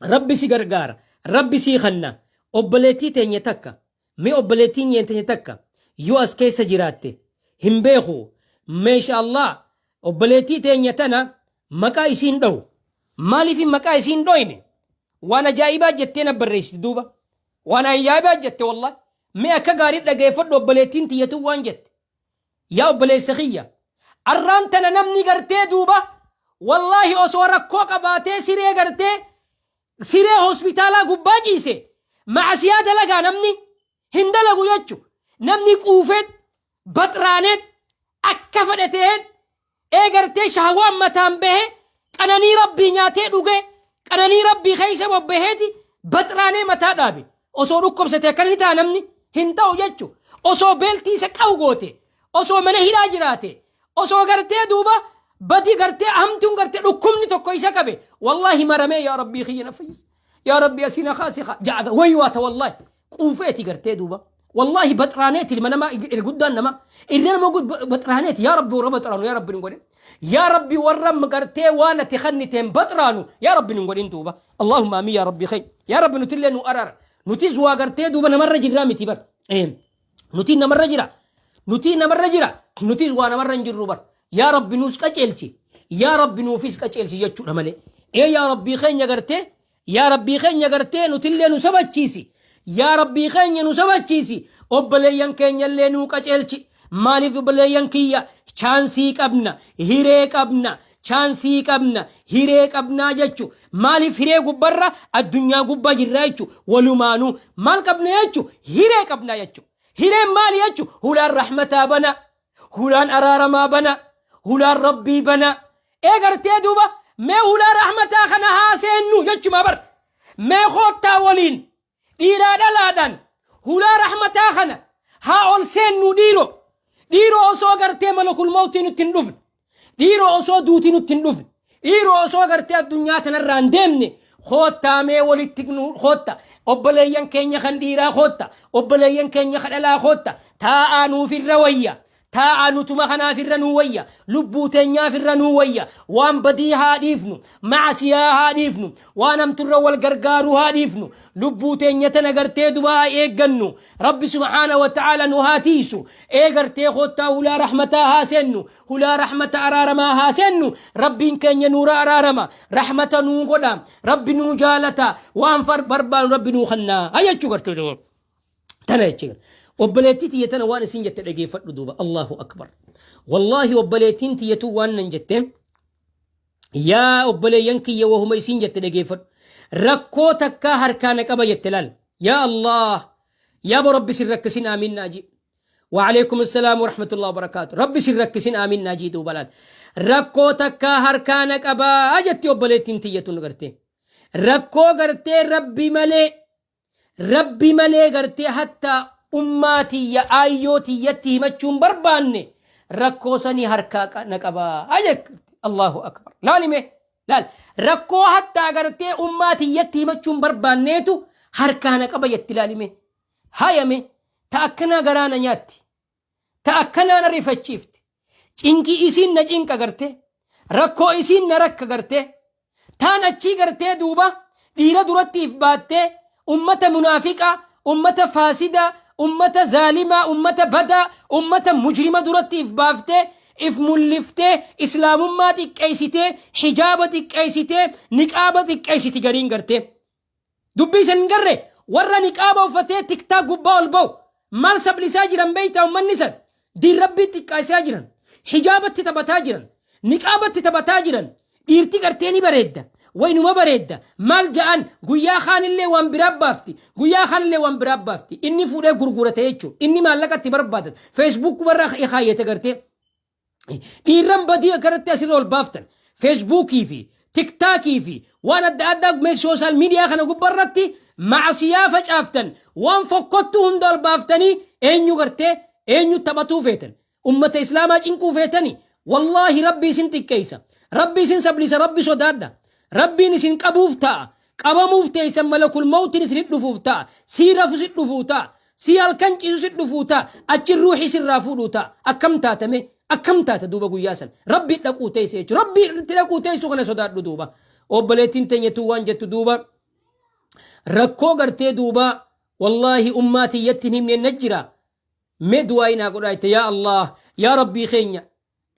Rabbi si gargaara Rabbi sii kanna obboleettii teenya takka mee obboleettiin teenya takka yoo as keessa jiraatte hin beeku meesha Allah obboleettii teenya tana maqaa isiin dhahu maaliif maqaa isiin dhoyne waan ajaa'ibaa jettee na barreessiti duuba waan ajaa'ibaa jette wallah mee akka gaarii dhageeffadhu obboleettiin tiyyatu waan jette Yaa obboleessa kiyya, arraan tana namni gartee duuba wallaahi osoo rakkoo qabaatee siree gartee siree hospitaalaa gubbaa ciise macasiyaa dalagaa namni hin dalagu jechu namni quufeet baxraaneet akka fedhe ta'eet ee gartee shahwaan mataan bahe qananii Rabbii nyaatee dhuge qananii Rabbii keessa bobbaheeti baxraanee mataa dhaabe osoo dhukkubsate akkana ni ta'a namni hin ta'u jechu osoo beeltii isa qabu goote Osoo mana hidhaa jiraate, osoo gartee duuba badi gartee hamtuun gartee dhukkubni tokko isa qabe, wallaahi maramee yaa Rabbii kiyya na fayyisi, yaa Rabbii asii na kaasi ja'a waywaata. Wallaahi quufeeti gartee duuba, wallaahi baxraaneeti. Ilma namaa irra guddaan nama irra nama baxraaneeti. Yaa Rabbi, warra baxraanu yaa Rabbi hin godhin. Yaa Rabbi, warra gartee waan ati kanniteen baxraanu yaa Rabbi hin godhin duuba. Allahumma amiin. Yaa Rabbi kee, yaa Rabbi, nutillee nu araara. Nutis waa gartee duuba namarra jirraa miti bar. Nuti namarra jira, nuti namarra jira, nutis waa namarra hin jirru bar. Yaa Rabbi, nuus qaceelchi, yaa Rabbi, nuufis qaceelchi jechuudha malee. Ee yaa Rabbii keenya gartee, yaa Rabbii keenya gartee nutillee nu sabachiisi. Yaa Rabbii keenya, nu sabachiisi, obboleeyyan keenyallee nuu qaceelchi. Maaliif obboleeyyan kiyya, chaansii qabna, hiree qabna, chaansii qabna, hiree qabnaa jechu. Maaliif hiree gubbarra, addunyaa gubbaa jirraa jechu. Walumaanuu maal qabna jechu? Hiree qabnaa jechu. Hireen maali jechu? Hulaan rahmataa bana, hulaan araaramaa bana, hulaan Rabbii bana. Ee gartee duuba mee hulaa rahmataa kana haa seennu jechumaa bar. Mee koottaa waliin dhiiraa dhalaadhaan hulaa rahmataa kana haa ol seennu. Dhiiro, dhiiroo, osoo gartee malakul mawtii nutti hin dhufne, dhiiroo, osoo duutii nutti hin dhufne, dhiiroo, osoo gartee addunyaa tanarraa hin deemne, koottaa mee walitti kootta. Obboleeyyan keenya kan dhiiraa kootta, obboleeyyan keenya kan dhalaa kootta, taa'aa nuufirra wayya. Taa'aa nutuma kanaaf irra nuu wayya, lubbuu teenyaaf irra nuu wayya. Waan badii haa dhiifnu, macasiyaa haa dhiifnu, waan hamturra wal gargaaruu haa dhiifnu. Lubbuu teenya tana gartee duba haa eeggannu. Rabbi subhaana wa ta'aala nu haa tiisu. Ee gartee koottaa hulaa rahmataa haa seennu, hulaa rahmata araaramaa haa seennu. Rabbiin keenya nuura araarama, rahmata nuu godha, Rabbi nuu jaalata, waan barbaanu Rabbi nuu kannaa jechuu gartee duba tana jechuudha. Obboleettii tiyya tana waan isin jette dhageeffadhu duuba. Allahu akbar. Wallaahi obboleettiin tiyyatu waan nan jette, yaa obboleeyyan kiyya, wahuma isin jette dhageeffadhu. Rakkoo takkaa harkaa na qaba jette laal. Yaa Allah, yaa bo Rabbi sin rakkisin, aamin naaji. وعليكم السلام ورحمة الله وبركاته. ربي sin rakkisin, aamin naaji duuba laal. Rakkoo takkaa harkaa na qabaa jetti obboleettiin tiyyatu nu gartee. Rakkoo gartee Rabbi malee, Rabbi malee gartee hatta ummaa tiyya, aayyoo tiyyatti himachuun barbaanne, rakkoo sanii harkaa na qabaa. Allahu akbar. Laalime laal, rakkoo hattaa gartee ummaa tiyyatti himachuun barbaanneetu harkaa na qaba jetti. Laalime hayame, ta akkanaa garaa na nyaatti, ta akkanaa na rifachiifti, cinqii isiin na cinqa gartee, rakkoo isiin na rakka gartee, taan achii gartee duuba dhiira duratti if baattee ummata munaafiqaa, ummata faasidaa, ummata zaalimaa, ummata badaa, ummata mujrima duratti if baaftee, if mulliftee, islaamummaa xiqqeessitee, hijaaba xiqqeessitee, niqaaba xiqqeessiti gariin gartee. Dubbii isin hin garre, warra niqaaba uffatee TikTok gubbaa ol ba'u maal sablisaa jiran beeytaa? Ummanni san diin Rabbii xiqqaasaa jiran, hijaabatti taphataa jiran, niqaabatti taphataa jiran. Dhiirti gartee ni bareedda, waynuma bareedda maal ja'an, guyyaa kaanillee waan biraa baafti, guyyaa kaanillee waan biraa baafti. Inni fuudhee gurgurate jechuudha, inni maallaqa itti barbaadate Facebook barra kaayyate gartee. Dhiirran badii akkanatti asirra ol baaftan Feesbuukii fi TikTokii fi waan adda addaa mee social media kana gubbarratti macasiyaa facaaftan, waan fokkottuu hunda ol baaftanii, eenyu gartee eenyu taphatuu feetan? Ummata islaamaa cinquu feetani. Wallaahi Rabbi isin xiqqeessa, Rabbi isin sablisa. Rabbi sodaadha, Rabbiin isin qabuuf ta'a, qabamuuf teessan. Malakul mawtiin isin dhufuuf ta'a, sii rafu si dhufuu ta'a, sii halkan ciisu si dhufuu ta'a, achi ruuxii sirraa fuudhuu ta'a. Akkam taatame? Akkam taata duuba guyyaa san? Rabbi dhaquu teesse jechuudha, Rabbi itti dhaquu teessu kana sodaadhu duuba. Obboleettiin teenyatu waan jettu duuba, rakkoo gartee duuba wallaahi ummaa tiyyatti hin himne na jira, mee du'aa naa godhaa jette. Yaa Allah, yaa Rabbii keenya.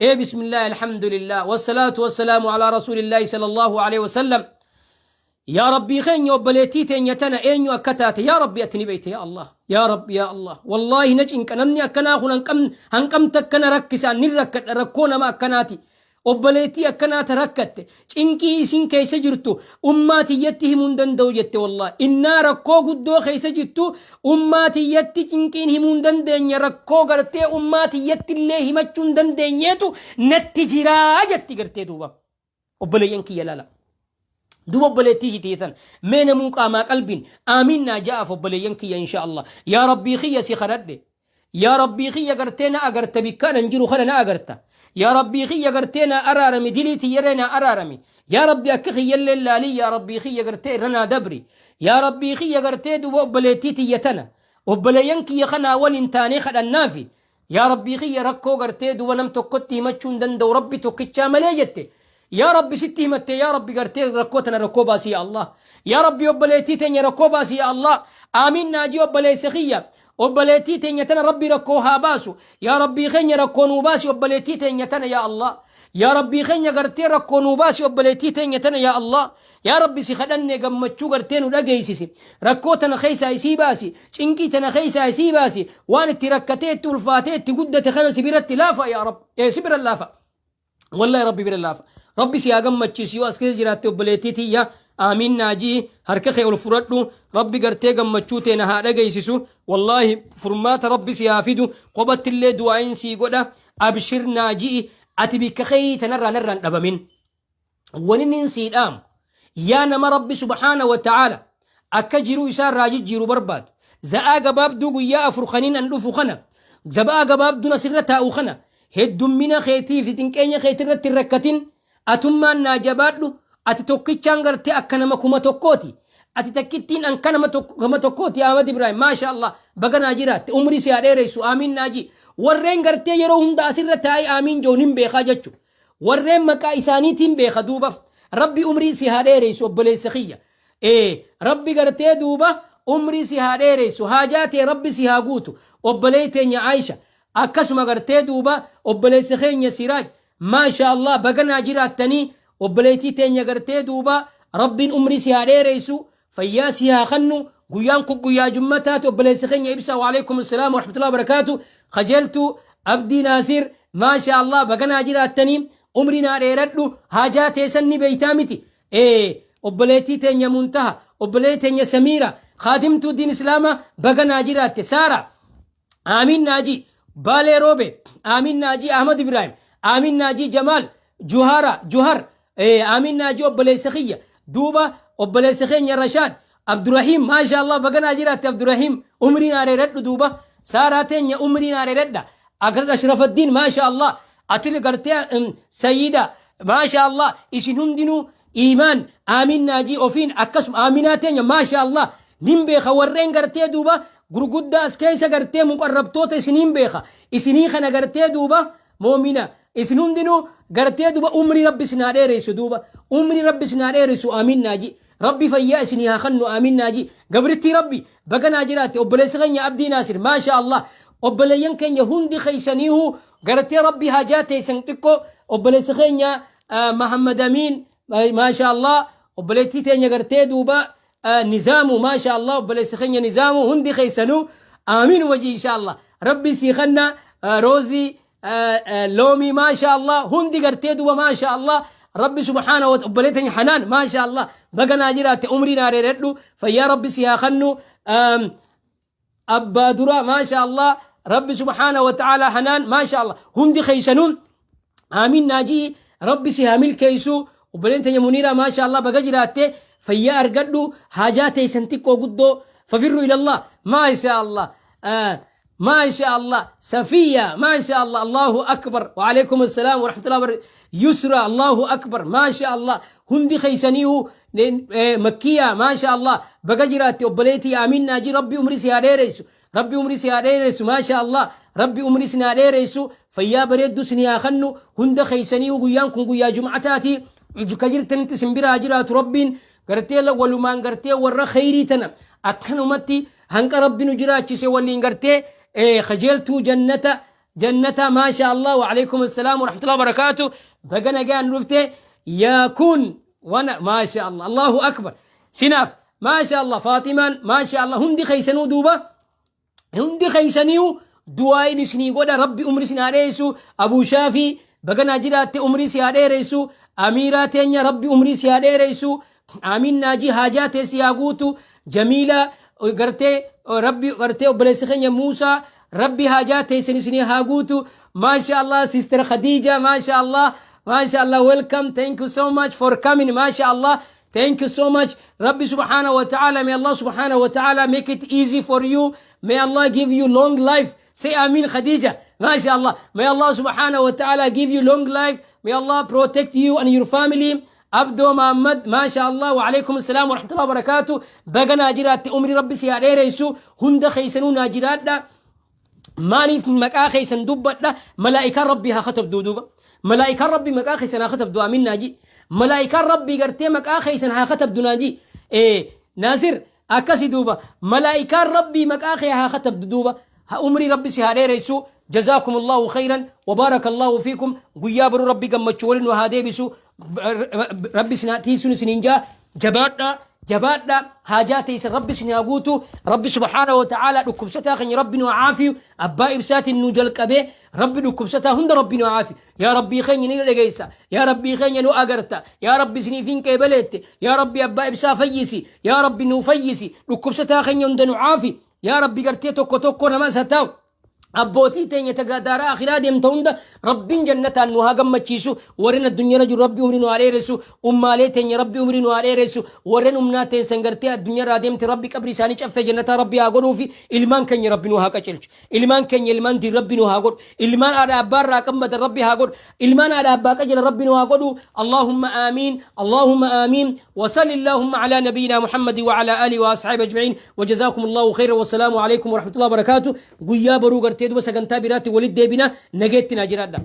Ee bismillah, alhamdulillah, wassalaatu wassalaamu alaa rasuulillaahi sallallahu alaihi wasallam. Yaa Rabbii keenya, obboleettii teenya tana eenyu akka taate yaa Rabbi ati ni beekte. Yaa Allah, yaa Rabbi, yaa Allah, wallaahi na cinqa namni akkanaa kun. Hanqamta akkana rakkisaan ni rakkadha. Rakkoo nama akkanaati, obboleettii akkanaata rakkatte, cinqii isin keessa jirtu ummaa tiyyatti himuu hin danda'u jette. Wallaahi innaa rakkoo guddoo keessa jirtu ummaa tiyyatti cinqiin himuu hin dandeenye, rakkoo gartee ummaa tiyyatti illee himachuu hin dandeenyeetu natti jiraa jetti gartee duuba. Obboleeyyan kiyya, laala duuba, obboleettii tiyya mee namuu qaamaa qalbiin aamiin naa ja'aaf. Obboleeyyan kiyya, insha Allah, yaa Rabbii kiyya, si kadhadhe. Yaa Rabbii kiyya, gartee na agarta, bikkaan an jiru kana na agarta. Yaa Rabbii kiyya, gartee na araarami, dilii tiyyaree na araarami. Yaa Rabbi, akka kiyyallee laalii. Yaa Rabbii kiyya, gartee irra naa dabri. Yaa Rabbii kiyya, gartee duuba obboleettii tiyya tana, obboleeyyan kiyya kanaa waliin taanee kadhannaafi. Yaa Rabbii kiyya, rakkoo gartee duuba nam tokkotti himachuu hin danda'u, Rabbi tokkichaa malee jette. Yaa Rabbi, sitti himatte. Yaa Rabbi, gartee rakkoo tana rakkoo baasi. Yaa Allah, yaa Rabbi, obboleettii teenya rakkoo baasi. Yaa Allah, aamiin naajii. Obboleessa kiyya, obboleettii teenya tana Rabbi rakkoo haa baasu. Yaa Rabbii keenya, rakkoo nuu baasi obboleettii teenya tana. Yaa Allah, yaa Rabbii keenya, gartee rakkoo nuu baasi obboleettii teenya tana. Yaa Allah, yaa Rabbi, si kadhanne, gammachuu gartee nu dhageessisi. Rakkoo tana keessaa isii baasi, cinqii tana keessaa isii baasi. Waan itti rakkatee, itti ulfaatee, itti guddate kana si biratti laafa. Yaa Rabbi, si bira laafa. Wallahi Rabbi bira laafa. Rabbi si haa gammachiisu. Yoo as keessa jiraatte, obboleettii tiyya, aamiin naajii, harka kee ol fudhadhu. Rabbi gartee gammachuu tee na haa dhageessisu. Wallaahi furmaata Rabbi si haa fidu. Qophatti illee du'aayin sii godha. Abshir naajii, ati bikka kee tanarraa narraan dhabamin. Wani nin sii dhaamu, yaa nama Rabbi subhaana wa ta'aala akka jiruu isaa irraa jijjiiru barbaadu, za'aa gabaabduu guyyaa 4 kaniin an dhufu kana, za'aa gabaabduun asirra taa'u kana, heddummina keetii fi xinqeenya keetii irratti hin rakkatin. Atummaan naa jabaadhu. Ati tokkichaan gartee akka nama 1000ti. Ati takkittiin an ka nama 1000ti. Ahmad Ibrahim, maasha Allah, baga naa jiraatte, umrii si haa dheeressu. Aamiin naajii. Warreen gartee yeroo hunda asirra taa'ee aamiin joon hin beekaa jechu. Warreen maqaa isaaniitiin beeka. Duuba Rabbi umrii si haa dheeressu, obboleessa kiyya. Ee, Rabbi gartee duuba umrii si haa dheeressu, haajaa tee Rabbi si haa guutu. Obboleettii teenya Aisha, akkasuma gartee duuba obboleessa keenya Siraaj, maasha Allah, baga naa jiraattanii. Obboleettii teenya gartee duuba Rabbiin umrii si haa dheeressu, fayyaa si haa kennu. Guyyaan kun guyyaa jummataati. Obboleessa keenya Ibsa, waalaikum assalaam warahmatullahi wabarakaatu. Kajeeltu Abdii Naasir, maasha Allah, baga naa jiraattanii, umrii naa dheeradhu. Haajaa teessan ni beeytaa miti. Ee, obboleettii teenya Muntaha, obboleettii teenya Samiira, kaadimtuu diin Islaamaa, baga naa jiraatte. Saara, aamiin naajii. Baalee Roobe, aamiin naajii. Ahmad Ibrahim, aamiin naajii. Jamaal Juhara Juhar, aamiin naajii. Obboleessa kiyya duuba, obboleessa keenya Rashaad Abdurrahiim, maasha Allah, baga naa jiraatte. Abdurrahiim, umrii naa dheeradhu. Duuba Saaraa teenya, umrii naa dheeradha. Akkas Ashrafaddiin, maasha Allah, atili gartee Sayyida, maasha Allah, isin hundinuu iimaan, aamiin naajii. Ofiin akkasuma aaminaa teenya, maasha Allah, nin beeka. Warreen gartee duuba gurguddaa as keessa gartee muqarrabtoota isiniin beeka. Isinii kana gartee duuba moomina, isin hundinuu gartee duuba umrii Rabbi isin haa dheeressu. Duuba umrii Rabbi isin haa dheeressu. Aamiin naajii. Rabbi fayyaa isinii haa kennu. Aamiin naajii. Gabrittii Rabbi, baga naa jiraatte. Obboleessa keenya Abdii Naasir, maasha Allah, obboleeyyan keenya hundi keeysaniihu gartee Rabbi haajaa teessan xiqqoo. Obboleessa keenya Mahammad Amiin, maasha Allah, obboleettii teenya gartee duuba Nizaamu, maasha Allah, obboleessa keenya Nizaamu, hundi keessanuu aamiin wajii. Insha Allah Rabbi sii kenna. Roozii Loomii, maasha Allah, hundi gartee duuba maasha Allah, Rabbi subhaana wa obboleettii teenya Hanaan, maasha Allah, baga naa jiraatte, umrii naa dheeradhu, fayyaa Rabbi si haa kennu. Abbaa dura, maasha Allah, Rabbi subhaana wa ta'ala. Hanaan, maasha Allah, hundi keessanuun aamiin naajii. Rabbi si haa milkeessu. Obboleen teenya Muniira, maasha Allah, baga jiraatte, fayyaa argadhu. Haajaa teessan xiqqoo guddoo, fafirru ilallah. Maasha Allah, maasha Allah. Safiya, maasha Allah, Allahu akbar, وعليكم السلام ورحمة الله وبركاته. Yusra, Allahu akbar, maasha Allah, hundi keeysaniihu. Makkiya, maasha Allah, baga jiraatte obboleetii. Aamiin naajii. Rabbi umrii si haa dheeressu. Rabbi umrii si haa dheeressu. Maasha Allah, Rabbi umrii si haa dheeressu, fayyaa bareeddu si haa kennu hunda keeysaniihu. Guyyaan kun guyyaa jum'ataati. Ka jirtanitti isin biraa jiraatu Rabbiin. Gartee walumaan gartee warra kheyrii tana akkanumatti hanqa Rabbi nu jiraachise waliin gartee kajeeltuu jannata jannata. Maasha Allah, وعليكم السلام ورحمة الله وبركاته. Baga nagaan dhufte. Yaa kun wana, maasha Allah, Allahu akbar. Sinaaf, maasha Allah. Faatimaan, maasha Allah, hundi keeysanuu duuba hundi keeysaniyu du'aayin isinii godha. Rabbi umri isin haa dheessu. Abuu Shaafii, baga naa jiraatte, umrii si haa dheeressu. Amiiraa teenya, Rabbi umrii si haa dheeressu. Amiin naajii, haajaa tee si haa guutu. Jamiila, gartee Rabbi gartee obboleessi keenya Muusaa, Rabbi haajaa teessan isinii haa guutu. Maasha Allah. Sister Khadija, maasha Allah, maasha Allah, welcome. Thank you so much for coming. Maasha Allah. Thank you so much. Rabbi subhanahu wa ta'ala, may Allah subhanahu wa ta'ala make it easy for you. May Allah give you long life. Say Amin, Khadija. MashaAllah. May Allah subhanahu wa ta'ala give you long life. May Allah protect you and your family. Abdoo Muhammad, MashaAllah. Wa alaykum assalam wa rahmatullahi wa barakatuh. Baga naa jiraatte, umri Rabbi si haa dheeressu. Hunda keessanuu naa jiraadha. Maaliif maqaa keessan dubbadha? Malaa'ikaan Rabbii haa katabduu duuba. Malaa'ikaan Rabbii maqaa keessan haa katabdu, amin naaji. Malaa'ikaan Rabbii gartee maqaa keessan haa katabdu naaji. Naasir akkasi duuba. Malaa'ikaan Rabbii maqaa kee haa katabdu duuba. Ha umrii Rabbi si haa dheeressu. جزاكم الله خيرا وبارك الله فيكم. Guyyaa baruu Rabbi gammachuu waliin nu haa deebisu. Rabbi sinaa tiisuun isiniin jaa. Jabaadha, jabaadha. Haajaa teessan Rabbi isin haa guutu. Rabbi subhaanahu wa ta'ala dhukkubsataa keenya Rabbi nu haa caafiyu. Abbaa Ibsaatiin nu jalqabee Rabbi dhukkubsataa hunda Rabbi nu haa caafiyu. Yaa Rabbii keenya, ni dhageessa. Yaa Rabbii keenya, nu agarta. Yaa Rabbi, isiniif hin qeebaleette. Yaa Rabbi, abbaa Ibsaa fayyisi. Yaa Rabbi, nu fayyisi. Dhukkubsataa keenya hunda nu caafi. Yaa Rabbi, gartee tokko tokko nama isa ta'u abbootii teenya tagaadaaraa akhiraa deemta hunda Rabbiin jannataan nu haa gammachiisu. Warreen addunyaarra jiru Rabbi umrii nu haa dheeressu. Ummaalee teenya Rabbi umrii nu haa dheeressu. Warreen umnaa teessan gartee addunyaarraa deemte Rabbi qabri isaanii caffee jannataa Rabbi haa godhuufi. Ilmaan keenya Rabbi nu haa qaceelchu. Ilmaan keenya ilmaan diin Rabbi nu haa godhu. Ilmaan haadha abbaarraa qammatan Rabbi haa godhu. Ilmaan haadha abbaa qajeela Rabbi nu haa godhu. اللهم آمين، اللهم آمين. وصل اللهم على نبينا محمد وعلى آله وأصحابه أجمعين وجزاكم الله خيرا والسلام عليكم ورحمة الله وبركاته. Guyyaa baruu gartee duba sagantaa biraatti walitti deebina. Nageetti naa jiraadha.